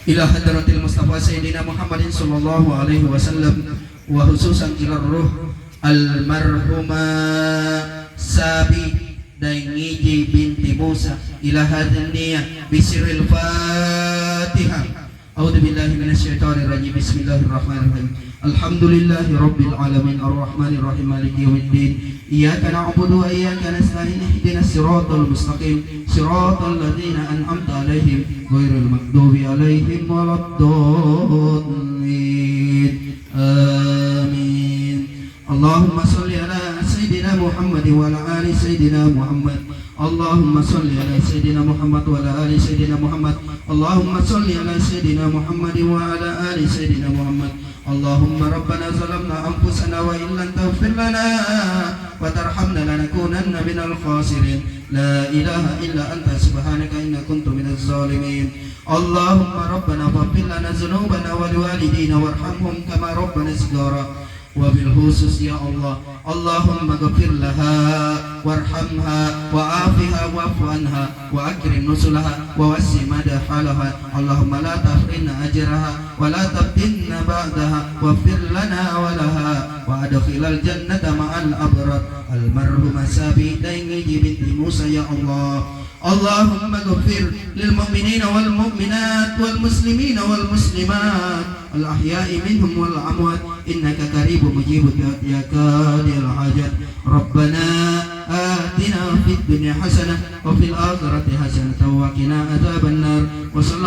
Ila hadratil Mustafa Sayyidina Muhammadin sallallahu alaihi wasallam, wa khususan ila ruh almarhumah Sabi Daengiji binti Musa, ila hadhihi niyah bisirril Fatihah. A'udzu billahi minasyaitonir rajim. Bismillahirrahmanirrahim. Alhamdulillahi rabbil alamin, arrahmanir rahim, maliki yaumiddin. Iyyaka na'budu wa iyyaka nasta'in, ihdinas siratal mustaqim, siratal ladzina an'amta 'alaihim, ghairil maghdubi 'alaihim waladdallin. Amin. Allahumma shalli ala Sayyidina Muhammad wa ala ali Sayyidina Muhammad. Allahumma shalli ala Sayyidina Muhammad wa ala ali Sayyidina Muhammad. Allahumma shalli ala Sayyidina Muhammad wa ala ali Sayyidina Muhammad. Allahumma rabbana zalamna anfusana wa illam taghfir lana wa tarhamna lanakunanna minal khasirin. La ilaha illa anta subhanaka inna kuntu minaz zalimin. Allahumma rabbana faghfir lana dzunubana wa liwalidina warhamhum kama rabbana shighara. Wabil khusus, ya Allah, Allahumma ghafir laha warhamha wa afiha wa'fu anha wa akrim nuzulaha wa wassi madkhalaha. Allahumma la tahrimna ajraha wa la taftinna ba'daha. Waghfir lana wa laha wa adkhilhal jannata ma'al abrar. Almarhumah Sabi Daengiji binti Musa, ya Allah. Allahumma ghafir lil mu'minina wal mu'minat wal muslimina wal muslimat al ahya'i minhum wal amwat, innaka qaribun mujibud da'wat ya qadiyal hajat. Rabbana atina fid dunya hasanah wa fil akhirati hasanah wa qina adzabannar. Wa sallallahu